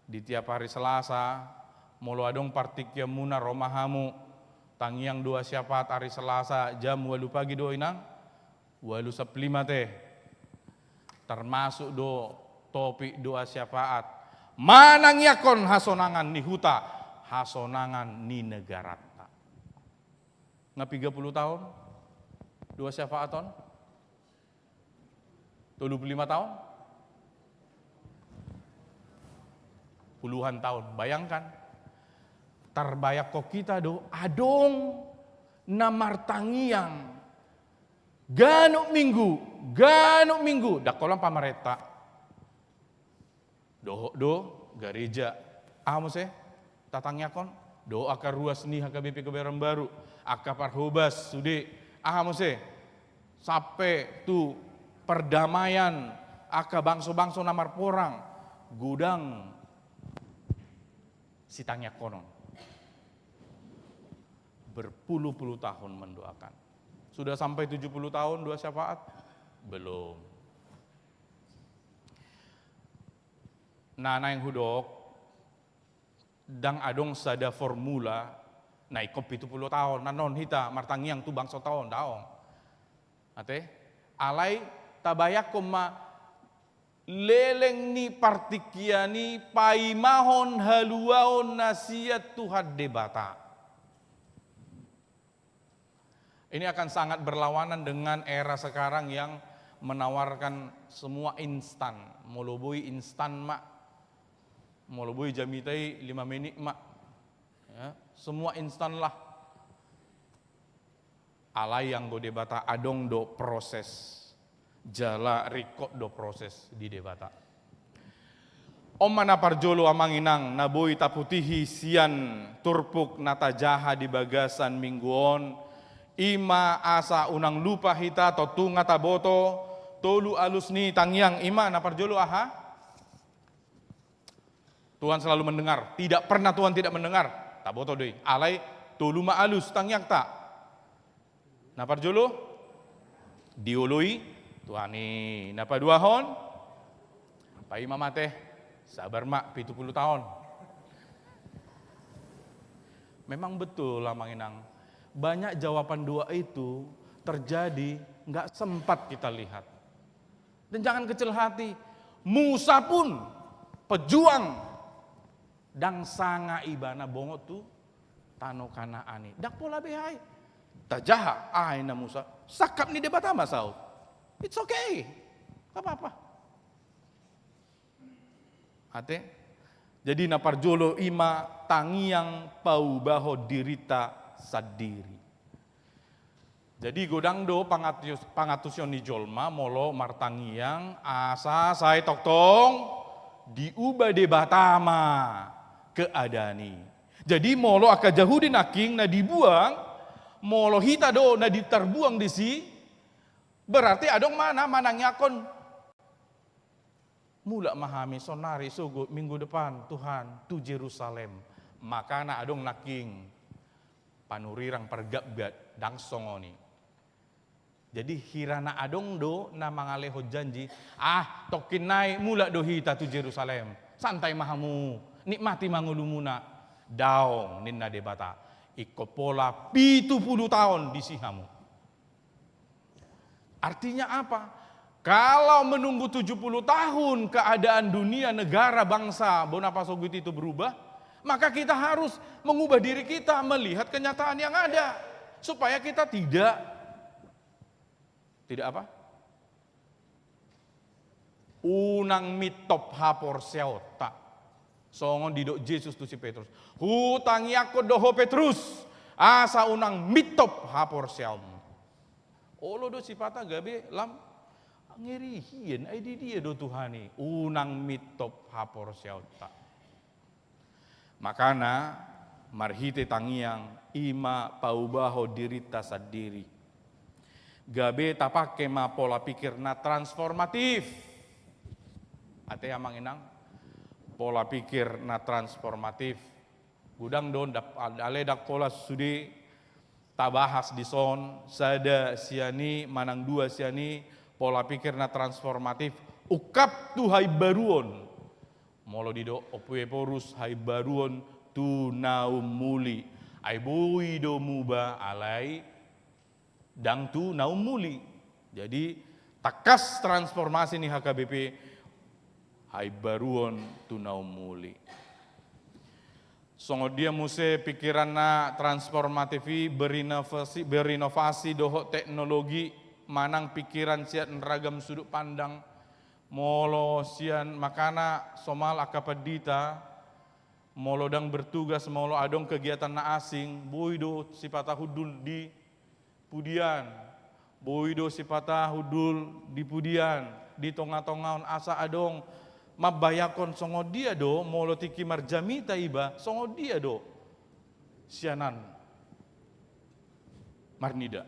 di tiap hari Selasa, molo adong partingkianmuna, ro ma hamu, tangiang doa syafaat hari Selasa jam ualu pagi do, inang. Ualu sampulu lima ate. Termasuk do topik doa syafaat, manangiangkon hasonangan ni huta, hasonangan ni negaranta. Nunga piga pulu taon doa syafaat on? Tolu pulu lima taon? Puluhan taon. Bayangkan, tarbayangkon hita do adong na martangiang ganup minggu, ganup minggu, ndang holan pamarenta. Dohot do gareja. Aha muse tatangiangkon? Dohot angka ruas ni H K B P Kebayoran Baru, angka parhobas sude. Aha muse? Sampe tu perdamaian angka bangso-bangso na marporang, godang sitangiangkonon. Berpuluh-puluh tahun mendoakan. Sudah sampai tujuh puluh tahun doa syafaat? Belum. Na naeng hudok, ndang adong sada formula na ingkon pitu pulu taon annon hita martangiang tu bangsonta on, daong. Ate, alai tabayangkon ma leleng ni partingkian i paimahon haluaon na sian Tuhan Debata. Ini akan sangat berlawanan dengan era sekarang yang menawarkan semua instan. Molo boi instan ma, molo boi jamita i lima menit ma. Ya, semua instan lah. Alai anggo Debata adong do proses, jala ringkot do proses di Debata. On ma na parjolo amang inang, na boi taputihi sian turpuk na tajaha di bagasan minggu on, i ma asa unang lupa hita, tontu nga taboto, tolu alus ni tangiang, i ma na parjolo aha? Tuhan selalu mendengar. Tidak pernah Tuhan tidak mendengar. Taboto do i. Alai tolu ma alus tangiangta. Na parjolo, dioloi Tuhan i. Na paduahon, paima ma ate, sabar ma pitu pulu taon. Memang betul, amang inang. Banyak jawaban doa itu terjadi, nggak sempat kita lihat. Dan jangan kecil hati, Musa pun pejuang, ndang sanga ibana bongot tu tano Kanaan i. Ndang pola be ai. Tajaha, ai na Musa, sangkap ni Debata ma saut. It's okay. Nggak apa-apa. Ate? Jadi na parjolo i ma tangiang paubahon dirita sandiri. Jadi godang do pangatus-, pangantusion ni jolma molo martangiang asa sai tongtong diubah Debata ma keadaan i. Jadi molo angka Jahudi nangkin na dibuang, molo hita do na di-, tarbuang disi, berarti adong ma na manangiangkon, mulak ma hami sonari sogot minggu depan, Tuhan, tu Jerusalem. Makana adong nangkin panurirang pargatgat, ndang songon i. Jadi hira na adong do na mangalehon janji, ah, tongkin nai mulak do hita tu Jerusalem. Santai ma hamu, nikmati ma ngolumuna. Daong, ninna Debata. Ingkon pola pitu pulu taon disi hamu. Artinya apa? Kalau menunggu tujuh puluh tahun keadaan dunia, negara, bangsa, bona pasogit itu berubah, maka kita harus mengubah diri kita, melihat kenyataan yang ada, supaya kita tidak, tidak apa? Unang mintop haporseaonta. Songon didok Jesus tu si Petrus. Hutangiangkon do ho Petrus, asa unang mintop haporseaonmu. Olo do sipata gabe lam, ngeri hian, ai di dia do Tuhan i, unang mintop haporseaonta. Makana, marhite tangiang, i ma paubahon dirinta sandiri. Gabe tapake ma pola pikir na transformatif. Ate amang inang, pola pikir na transformatif. Godang do, ndap-, alai ndang pola sude tabahas dison, sada sian i, manang dua sian i, pola pikir na transformatif, ungkap tu haimbaruon. Molo didok Ompu Ephorus, haimbaruon tu na umuli. Ai boi do muba alai ndang tu na umuli. Jadi, tangkas transformasi ni H K B P, haimbaruon tu na umuli. Songon dia muse pikiran na transformatif i berinovasi, berinovasi dohot teknologi manang pikiran sian ragam sudut pandang, molo sian makana somal angka pandita, molo ndang bertugas, molo adong kegiatan na asing, boi do sipata hundul di pudian, boi do sipata hundul di pudian, di tonga-tonga on asa adong mambayangkon songon dia do, molo tingki marjamita iba, songon dia do sian an marnida.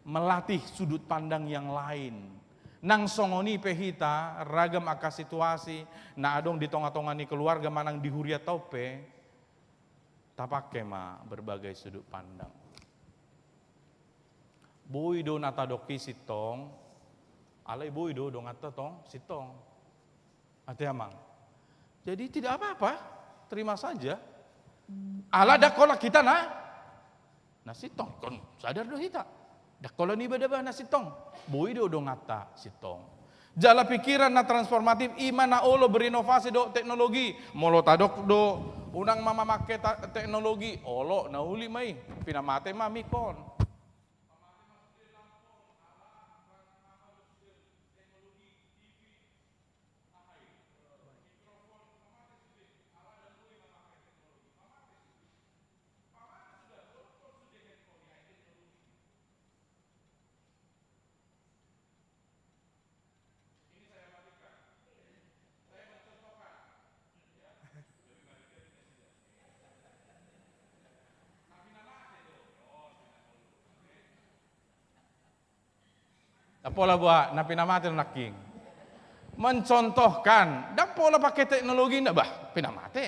Melatih sudut pandang yang lain. Nang songon i pe hita, ragam angka situasi na adong di tonga-tonga ni keluarga manang di hurianta on pe, tapake ma berbagai sudut pandang. Boi do na tadok i sintong, alai boi do donganta tong sintong. Ate amang. Jadi tidak apa-apa, terima saja. Ala ndang holan hita na, na sintong, ingkon sadar do hita. Ndang holan iba daba na sintong, boi do donganta sintong. Jala pikiran na transformatif, i ma na olo berinovasi dohot teknologi. Molo tadok do, unang ma mamake ta-, teknologi, olo na uli ma i, pinamate ma mik on. Pola buat na pinamate nangkin. Mencontohkan, ndang pola pakai teknologi, nda bah, pinamate.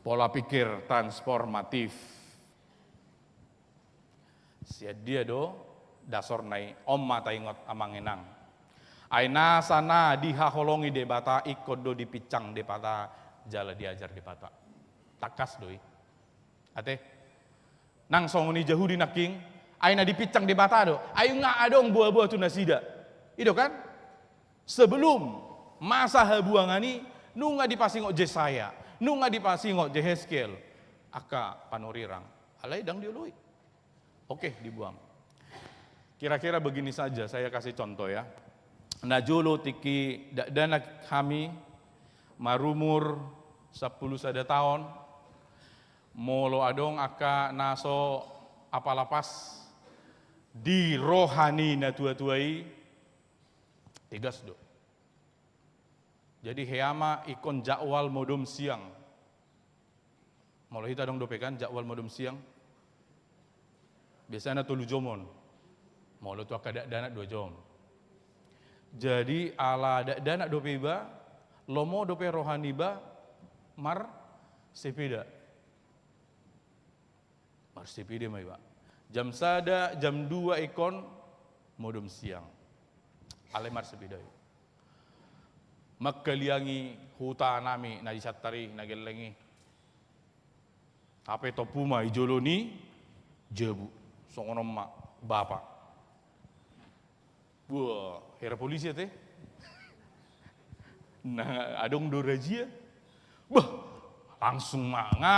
Pola pikir transformatif. Sian dia do dasorna i? On ma taingot amang inang. Ai nasa na dihaholongi Debata ingkon do dipinsang Debata jala diajar Debata. Tangkas do i. Ate? Nang songon i Jahudi nangkin, ai na dipinsang Debata do. Ai nga adong boa-boa tu nasida. I do kan? Sebelum masa habuangan i, nunga dipasingot Jesaya, nunga dipasingot Jehezkiel, angka panurirang. Alai ndang dioloi. Oke, dibuang. Kira-kira begini saja, saya kasih contoh ya. Najolo tingki dakdanak hami marumur sampulu sada taon, molo adong angka na so apala pas di roha ni natua-tua i, tegas do. Jadi hea ma ingkon jadwal modom siang. Molo hita adong dope kan jadwal modom siang. Biasana tolu jomon. Molo tu angka dakdanak dua jom. Jadi ala dakdanak dope iba, lomo dope roha niba marsepeda. Marsepeda ma iba. Jam sada, jam dua ingkon modom siang. Alai marsepeda i. Mangkaliangi huta nami na di Santari na gelleng i. Hape tompu ma i jolo ni jabu. Songon on ma bapa. Wah, hera polisi ate. Na adong do razia. Bah, langsung ma nga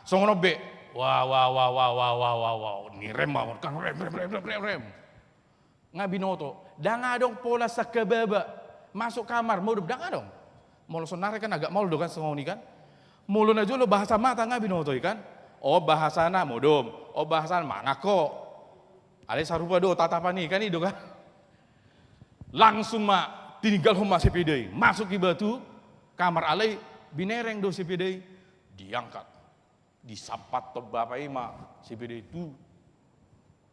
songon on be. Wah, wah, wah, wah, wah, wah, wah, wah. Ni rem ma kan rem, rem, rem, rem, rem, rem. Nga binoto. Ndang adong pola sangkababa masuk kamar modom, ndang adong. Molo sonari kan agak maol do kan songon i kan. Molo najolo bahasa mata nga binoto i kan. O bahasana modom, o bahasana mangan ho. Alai sarupa do tatapan i kan i do kan. Langsung ma tininggalhon ma sepeda i. Masuk iba tu kamar alai binereng do sepeda i. Diangkat. Disampathon bapa i ma sepeda i tu.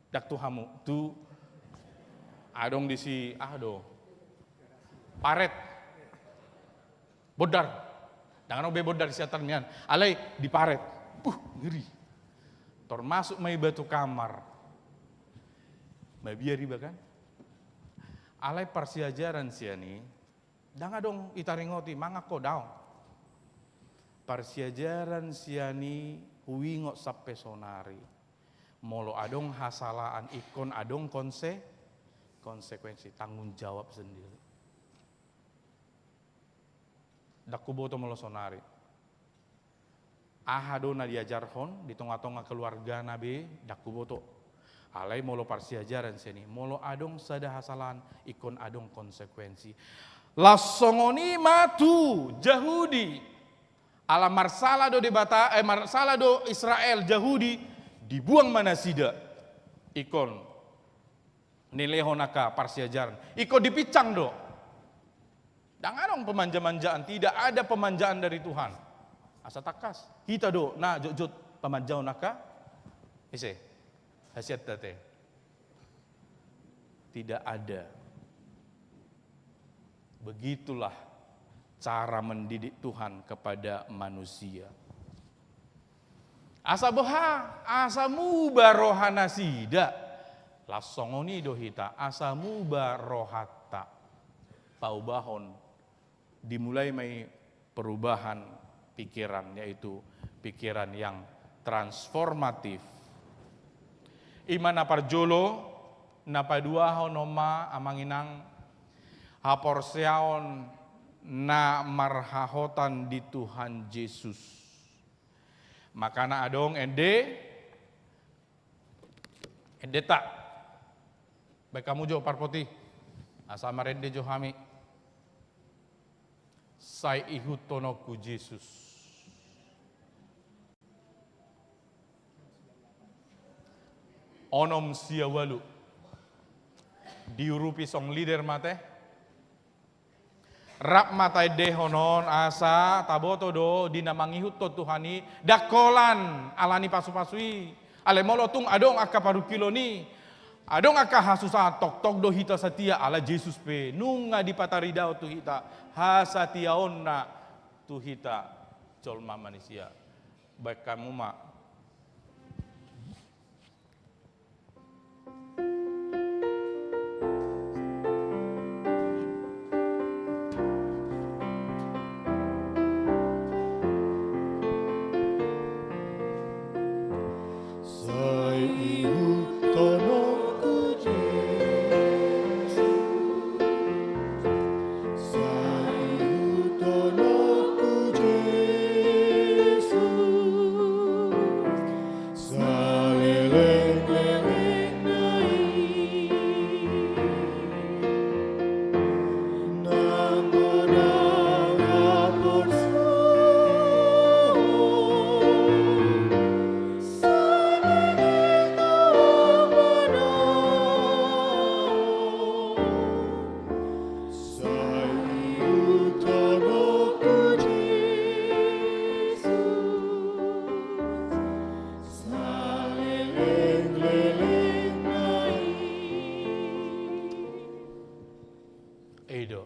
Ndang tu hamu, tu adong disi aha do. Paret. Bondar. Ndang adong be bondar di Siantar nian. Alai diparet. Puh, ngeri. Tor masuk ma iba tu kamar. Mabiar iba kan. Alai parsiajaran sian i. Ndang adong i taringoti, mangan ho daong. Parsiajaran sian i huingot sampe sonari. Molo adong hasalaan ingkon adong konse-, konsekuensi, tanggung jawab sendiri. Ndang huboto molo sonari. Aha do na diajarhon di tonga-tonga keluargana be, ndang huboto. Alai molo parsiajaran sian i, molo adong sada hasalaan, ingkon adong konsekuensi. Laos songon i ma tu Jahudi. Ala marsala do Debata, eh, marsala do Israel, Jahudi, dibuang ma nasida. Ingkon nilehon angka parsiajaran. Ingkon dipinsang do. Ndang adong pemanja-manjaan, tidak ada pemanjaan dari Tuhan. Asa tangkas. Hita do na jotjot pamanjahon angka ise? Hasianta te. Tidak ada. Begitulah cara mendidik Tuhan kepada manusia. Asa boha, asa muba roha nasida. Laos songon i do hita, asa muba rohanta. Paubahon, dimulai ma i perubahan pikiran, yaitu pikiran yang transformatif. I ma na parjolo, na paduahon on ma amang inang, haporseaon na marhahotan di Tuhan Jesus. Makana adong ende, endenta. Baen hamu jo parpoti. Asa marende jo hami. Sai ihuthononku Jesus. Onom sia ualu. Diurupi song leader ma te. Rap ma taendehon on asa taboto do di na mangihuthon Tuhan i, ndang holan ala ni pasu-pasu i. Alai molo tung adong angka parungkilon i, Adong angka hasusahan, tongtong do hita satia, ala Jesus pe nunga dipataridao tu hita hasatiaonna tu hita jolma manisia. Baen hamu ma. Sai ihuthononku Jesus, sai ihuthononku Jesus, saleleng-lelengna i. Nang godang haporsuhon, saleleng amanahon, sai ihuthononku Jesus, saleleng-lelengna i. I do.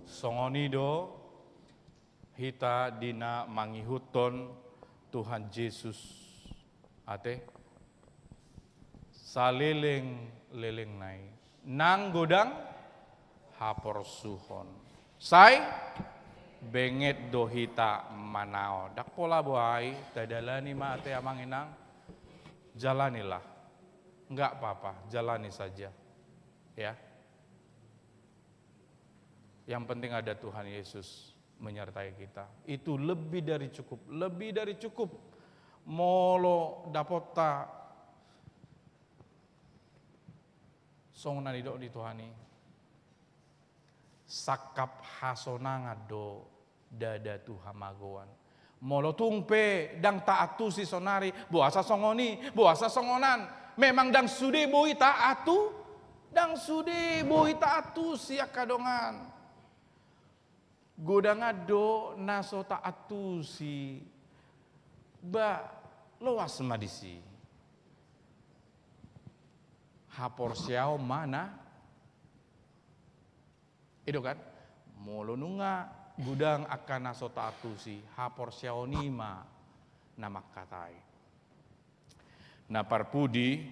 Songon i do hita di na mangihuthon Tuhan Jesus. Ate? Saleleng-lelengna i. Nang godang haporsuhon. Sai benget do hita manaon. Ndang pola boha i, tadalani ma ate amang inang. Jalanilah. Nggak apa-apa, jalani saja. Ya. Yang penting ada Tuhan Yesus menyertai kita. Itu lebih dari cukup, lebih dari cukup. Molo dapotta songon na nidok ni Tuhan i, sangkap hasonangan do ndada tu hamagoan. Molo tung pe ndang taantusi sonari, boasa songon i, boasa songon an. Memang ndang sude boi taantu, ndang sude boi taantusi angka dongan. Godangan do na so taantusi, ba loas ma disi. Haporseaon ma na I do kan? Molo nunga godang angka na so taantusi, haporseaon i ma na mangkatai. Na parpudi,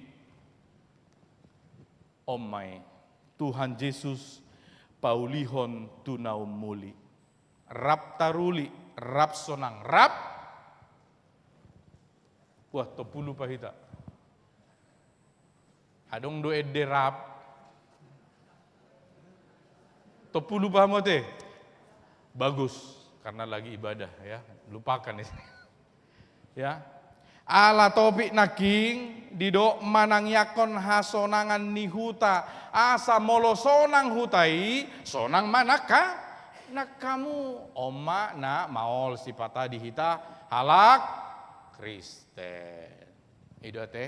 on ma i, Tuhan Jesus paulihon tu na ummuli. Rap taruli, rap sonang, rap. Wah, tompu lupa hita. Adong do ende rap. Tompu lupa hamu ate? Bagus, karena lagi ibadah ya, lupakan itu. Ya. Ala topik nangkin didok manangiangkon hasonangan ni huta, asa molo sonang huta i, sonang ma nangka, nangkamu. On ma na maol sipata di hita halak Kristen. I do ate?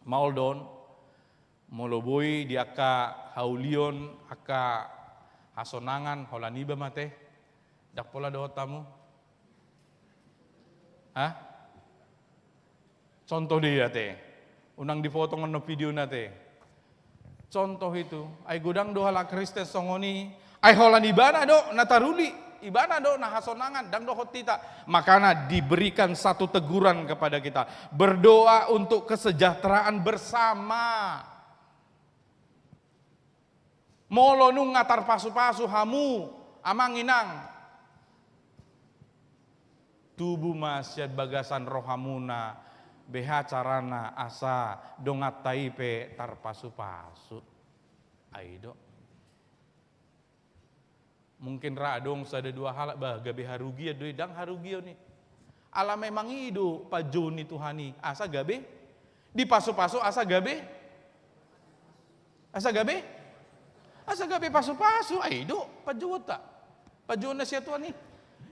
Maol do on, molo boi di angka haulion, angka hasonangan, holan iba ma ate. Ndang pola dohot hamu. Hah? Contoh do i ate. Unang dipotong on videona ate. Contoh itu, ai godang do halak Kristen songon i, ai holan ibana do na taruli, ibana do na hasonangan, ndang dohot hita. Makana diberikan satu teguran kepada kita, berdoa untuk kesejahteraan bersama. Molo nunga tarpasupasu hamu, amang inang, tubu ma sian bagasan rohamuna, beha carana asa donganta i pe tarpasupasu. Ai do. Mungkin ra adong sada dua halak, bah, gabe harugian do i, ndang harugian i. Ala memang i do panjouon ni Tuhan i, asa gabe dipasupasu, asa gabe, asa gabe, asa gabe pasupasu, ai do panjouonta. Panjouon na sian Tuhan i.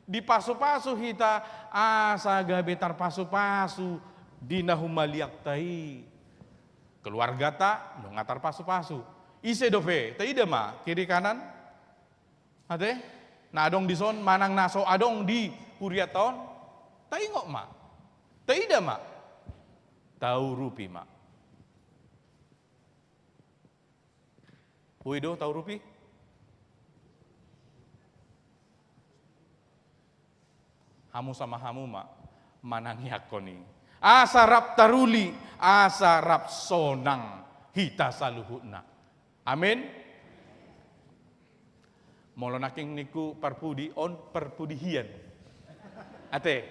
Dipasupasu hita, asa gabe tarpasupasu di na humaliangta i. Keluargata, nunga tarpasupasu. Ise dope, taida ma, kiri kanan. Ate, na adong dison, manang na so adong di hurianta on, taingot ma, taida ma, taurupi ma. Boi do taurupi? Hamu sama hamu ma manangiangkon i. Asa rap taruli, asa rap sonang hita saluhutna. Amin. Molo nangkin ningku parpudi, on parpudi hian. Ate.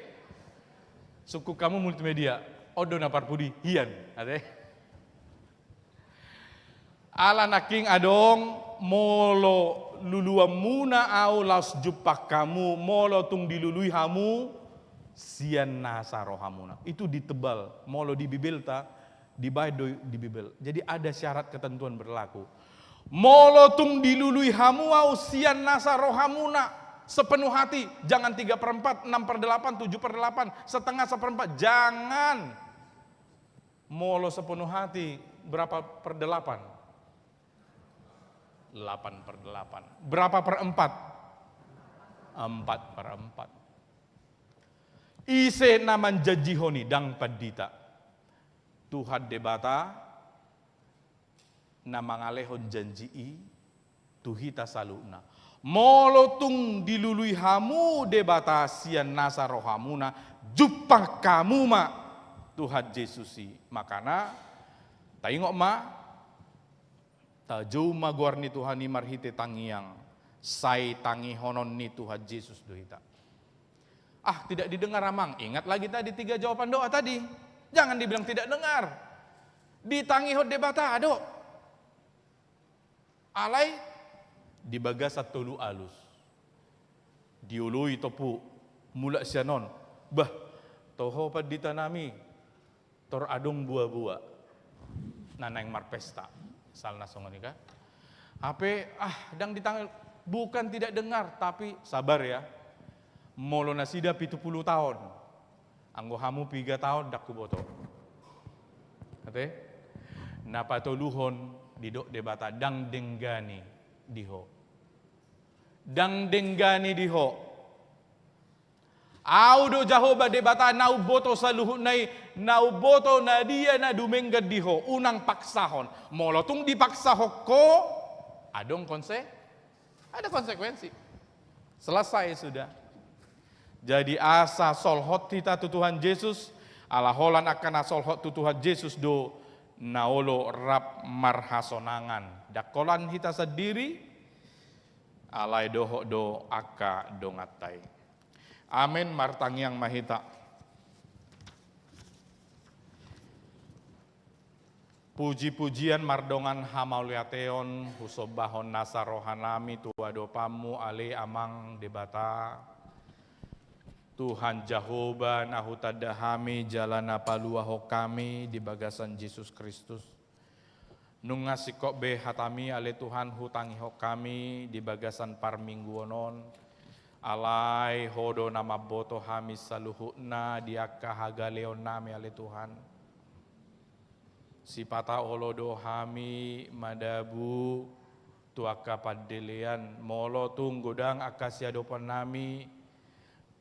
Sungkun hamu multimedia, on do na parpudi hian. Ate. Ala nangkin adong, molo luluanmuna ahu laos jumpang hamu, molo tung dilului hamu sian nasa rohamuna. Itu ditebal. Molo di Bibelta, dibaen do di Bibel. Jadi ada syarat ketentuan berlaku. Molo tung dilului hamu ahu sian nasa rohamuna, sepenuh hati, jangan tiga per empat, enam per delapan, tujuh per delapan, setengah, seperempat, jangan. Molo sepenuh hati, berapa per delapan? Delapan per delapan. Berapa per empat? Empat per empat. Ise na manjanjihon i? Ndang pandita. Tuhan Debata na mangalehon janji i tu hita saluhutna. Molo tung dilului hamu Debata sian nasa rohamuna, jumpang hamu ma Tuhan Jesus i. Makana, taingot ma, tajou ma goar ni Tuhan i marhite tangiang, sai tangihonon ni Tuhan Jesus do hita. Ah, tidak didengar, Amang. Ingat lagi tadi tiga jawaban doa tadi. Jangan dibilang tidak dengar. Ditangihon Debata do. Alai di bagasan tolu alus. Dioloi tompu, mulak sian on. Bah, toho pandita nami, tor adong boa-boa na naeng marpesta. Misalna songon i kan. Hape, ah, ndang ditangihon, bukan tidak dengar, tapi sabar ya. Molo nasida pitu pulu taon, anggo hamu piga taon, ndang huboto. Ate? Na patoluhon, didok Debata, ndang denggan i di ho. Ndang denggan i di ho. Ahu do Jahowa Debata na umboto saluhutna i, na umboto na dia na dumenggan di ho, unang paksahon. Molo tung dipaksahon ho, adong konse-, ada konsekuensi. Selesai sudah. Jadi asa solhot hita tu Tuhan Jesus, ala holan angka na solhot tu Tuhan Jesus do na olo rap marhasonangan. Ndang holan hita sandiri, alai dohot do angka donganta i. Amen, martangiang ma hita. Puji-pujian mardongan hamauliateon husombahon nasa rohanami tu adopanmu, ale Amang Debata, Tuhan Jahowa, na hutanda hami jala na paluahon hami di bagasan Jesus Kristus. Nunga singkop be hatami, ale Tuhan, hutangihon hami di bagasan parmingguon on. Alai ho do na mamboto hami saluhutna di angka hagaleonnami, ale Tuhan. Sipata olo do hami madabu tu angka pandelean, molo tung godang angka siadopannami,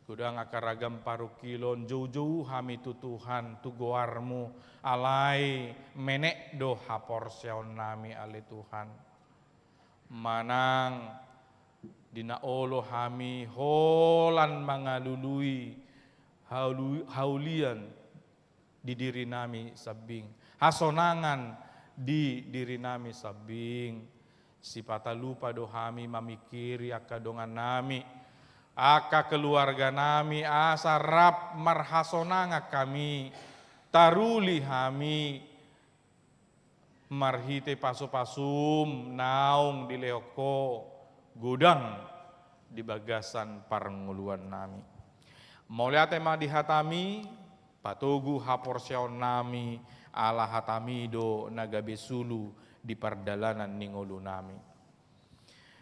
godang angka ragam parungkilon, joujou hami tu Tuhan, tu goarmu, alai menek do haporseaonnami, ale Tuhan. Manang di na olo hami holan mangalului haulu-, haulian di dirinami sambing, hasonangan di dirinami sambing. Sipata lupa do hami mamingkiri angka dongannami, angka keluarganami, asa rap marhasonangan hami, taruli hami, marhite pasu-pasum naung dilehon ho godang di bagasan parngoluannami. Mauliate ma di hatami, patogu haporseaonnami, ala hatami do na gabe sulu di pardalanan ni ngolunami.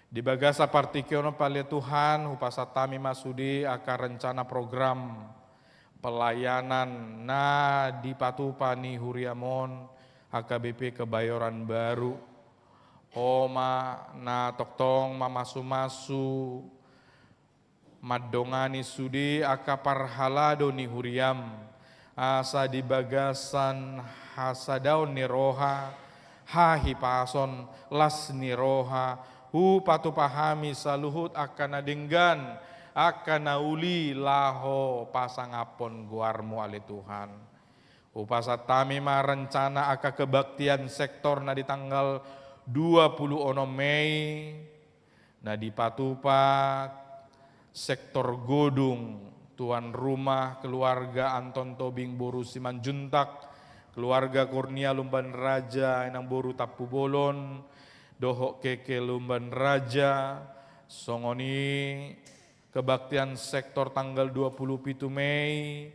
Di bagasan partingkian on pe ale Tuhan, hupasahat hami ma sude angka rencana program pelayanan na dipatupa ni huriam on, H K B P Kebayoran Baru. Ho ma na tongtong mamasu-masu, mandongani sude angka parhalado ni huriam, asa di bagasan hasadaon ni roha, hahipason, las ni roha, hupatupa hami saluhut angka na denggan, angka na uli laho pasangaphon goarMu ale Tuhan. Hupasahat hami ma rencana angka kebaktian sektor na di tanggal dua puluh onom Mei, na dipatupa sektor Godung, tuan rumah keluarga Anton Tobing boru Simanjuntak, keluarga Kurnia Lumban Raja inang boru Tampubolon, dohot Keke Lumban Raja, songon i kebaktian sektor tanggal dua puluh pitu Mei,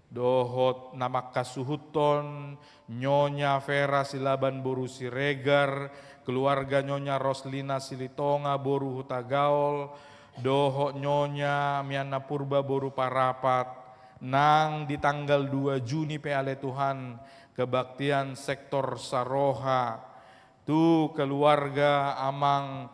dohot na mangkasuhuthon, Nyonya Vera Silaban boru Siregar, keluarga Nyonya Roslina Silitonga boru Hutagaol, dohot Nyonya Miana Purba boru Parapat, nang di tanggal dua Juni pe ale Tuhan, kebaktian sektor Saroha, tu keluarga amang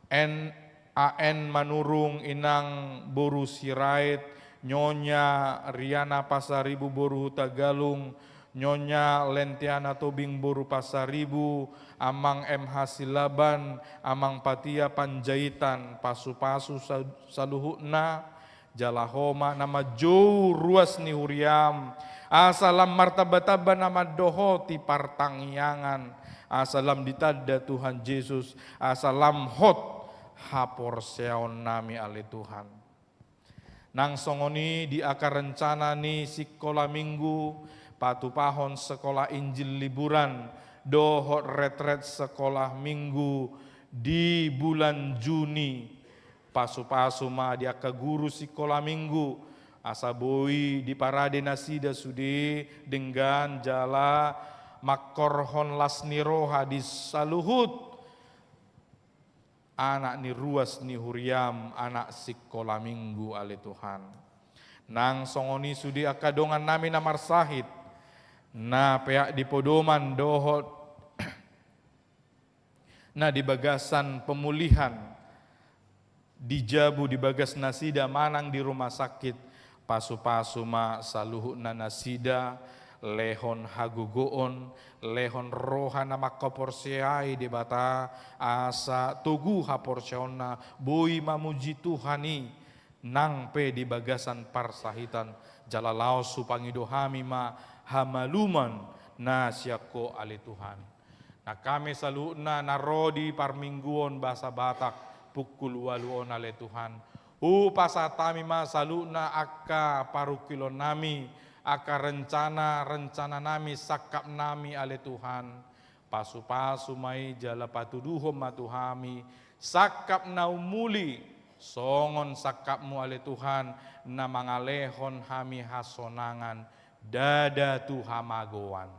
N A N Manurung inang boru Sirait, Nyonya Riana Pasaribu boru Hutagalung, Nyonya Lentiana Tobing boru Pasaribu, amang M H Silaban, amang Patia Panjaitan, pasupasu sa-, saluhutna, jala Ho ma na manjou ruas ni huriaM, asa lam martambatamba na mandohoti partangiangan, asa lam ditanda Tuhan Jesus, asa lam hot haporseaonnami ale Tuhan. Nang songon i di angka rencana ni sikola minggu, patupahon sekolah Injil liburan, dohot retret sekolah minggu di bulan Juni, pasupasu ma di angka guru sikola minggu, asa boi diparade nasida sude denggan jala mangkorhon las ni roha di saluhut anak ni ruas ni huriaM, anak sikola minggu ale Tuhan. Nang songon i sude angka dongannami na marsahit, na peak di podoman dohot na di bagasan pemulihan, di jabu di bagas nasida manang di rumah sakit, pasupasu ma saluhutna nasida, lehon hagogoon, lehon roha na mangkaporseai Debata, asa togu haporseaonna, boi mamuji Tuhan i, nang pe di bagasan parsahitan, jala laos hupangido hami ma hamaluman na sian Ho ale Tuhan. Nang hami saluhutna na ro di parmingguon bahasa Batak pukul ualu on ale Tuhan. Hupasahat hami ma saluhutna angka parungkilonnami, angka rencana-rencananami, sangkapnami ale Tuhan. Pasupasu ma i jala patuduhon ma tu hami sangkap na umuli, songon sangkapMu ale Tuhan, na mangalehon hami hasonangan, ndada tu hamagoan.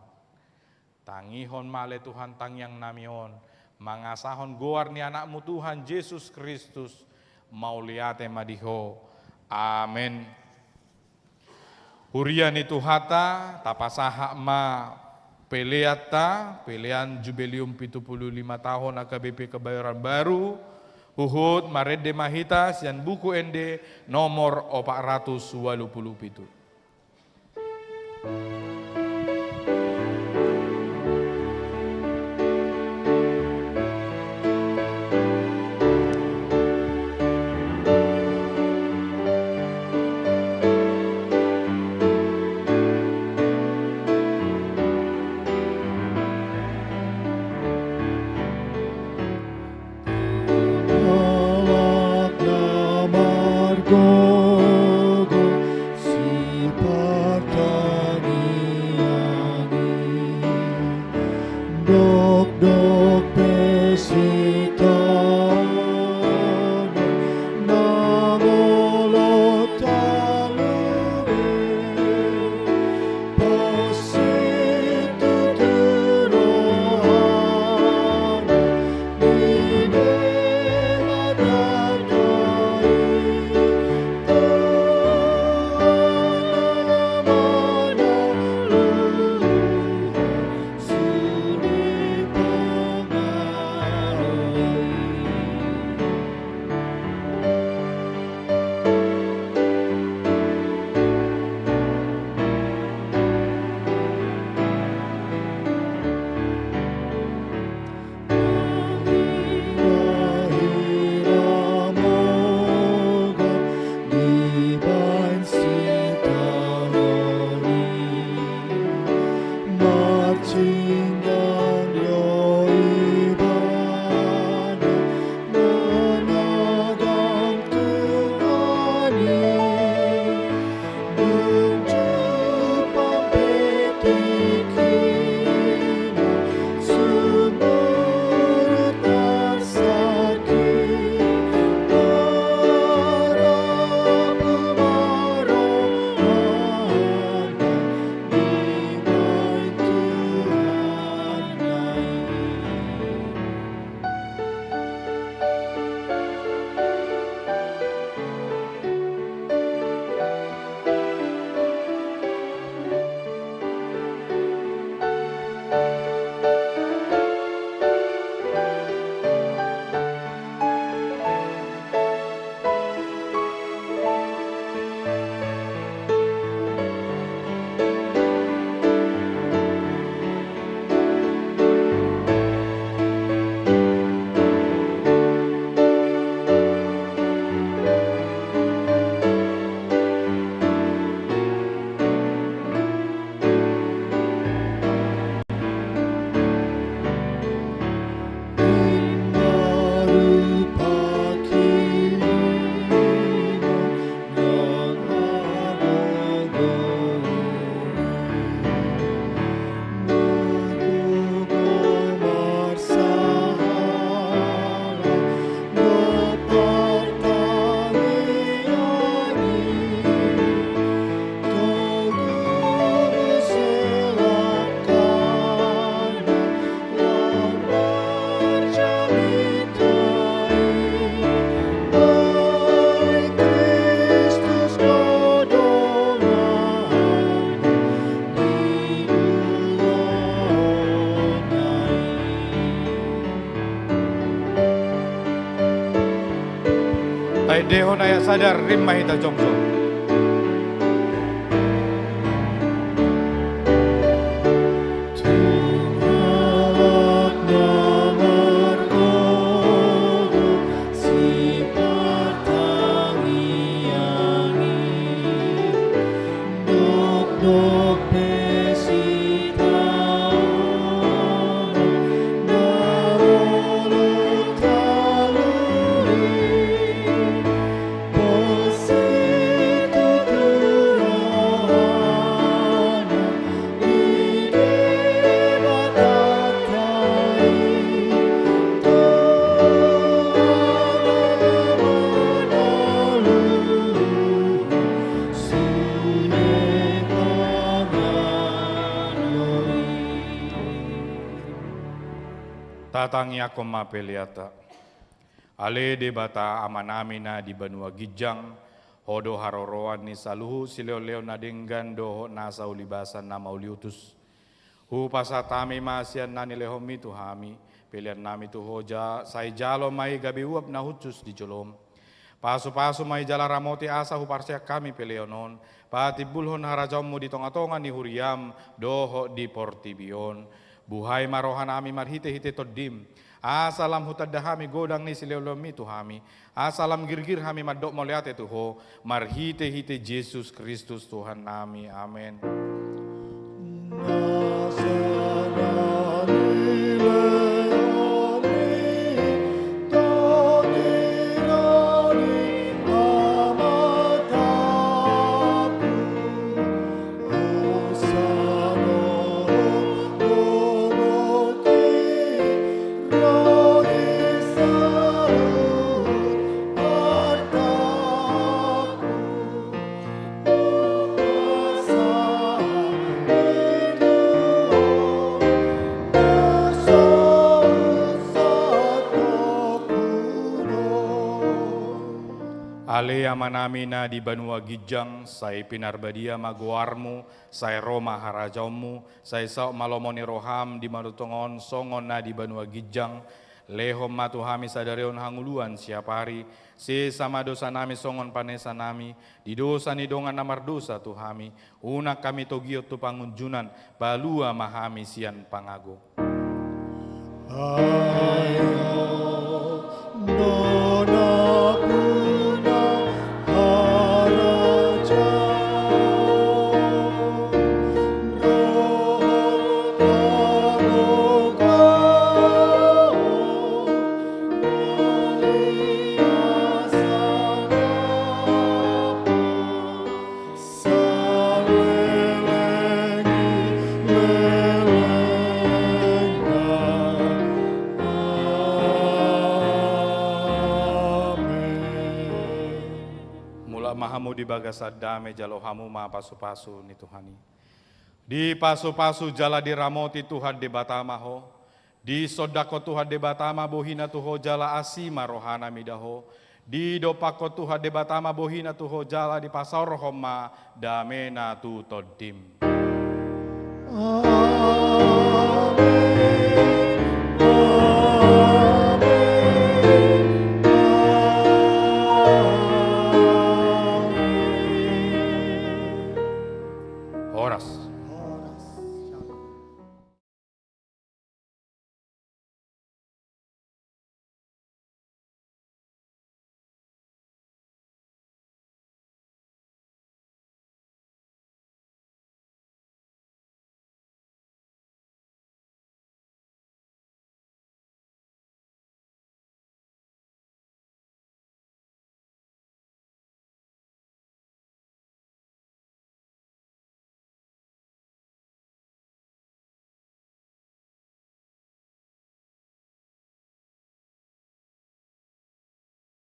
Tangihon ma ale Tuhan tangiangnami on, mangasahon goar ni AnakMu Tuhan Jesus Kristus, mauliate ma di Ho. Amen. Huria ni Tuhanta, tapasahat ma peleanta, pelean Jubileum pitu pulu lima tahun H K B P Kebayoran Baru, huhut marende ma hita sian Buku Ende nomor opat ratus ualu pulu pitu. Halak na margogo sipartangiangi, dokdok pe sitaonon na molo talu i. Didok ayat sada, rap ma hita jongjong. Tatangiangkon ma peleanta. Ale Debata Amanami na di banua ginjang, Ho do haroroan ni saluhut silehonlehon na denggan dohot nasa ulibasan na mauliutus. Hupasahat hami ma sian na nilehonMi tu hami peleannami tu Ho, ja-, sai jalo ma i gabe uap na hushus di joloM. Pasupasu ma i jala ramoti asa huparseang hami pelean on patimbulhon harajaonMu di tongatonga ni huriaM dohot di portibi on. Buhai ma rohanami marhitehite TondiM, asa lam hutanda hami godang ni silehonlehonMi tu hami, asa lam girgir hami mandok mauliate tu Ho, marhitehite Jesus Kristus Tuhannami. Amen. Ale Amanami na di banua ginjang, sai pinarbadia ma goarMu, sai ro ma harajaonMu, sai saut ma lomo ni rohaM di banua tonga on songon na di banua ginjang. Lehon ma tu hami sadari on hangoluan siapari, sesa ma dosanami songon panesanami di dosa ni dongan na mardosa tu hami, unang hami togihon tu pangunjunan, palua ma hami sian pangago. Ai Ho do nampuna, harajaon dohot hagogoon, mauliate saleleng ni lelengna. Amen. Mulak ma hamu di bagasan dame, jalo hamu ma pasupasu ni Tuhan i. Dipasupasu jala diramoti Tuhan Debata ma ho. Disondangkon Tuhan Debata ma bohiNa tu ho jala asi ma rohaNa mida ho. Didompakkon Tuhan Debata ma bohiNa tu ho jala dipasaorhon ma dameNa tu tondim. Amen.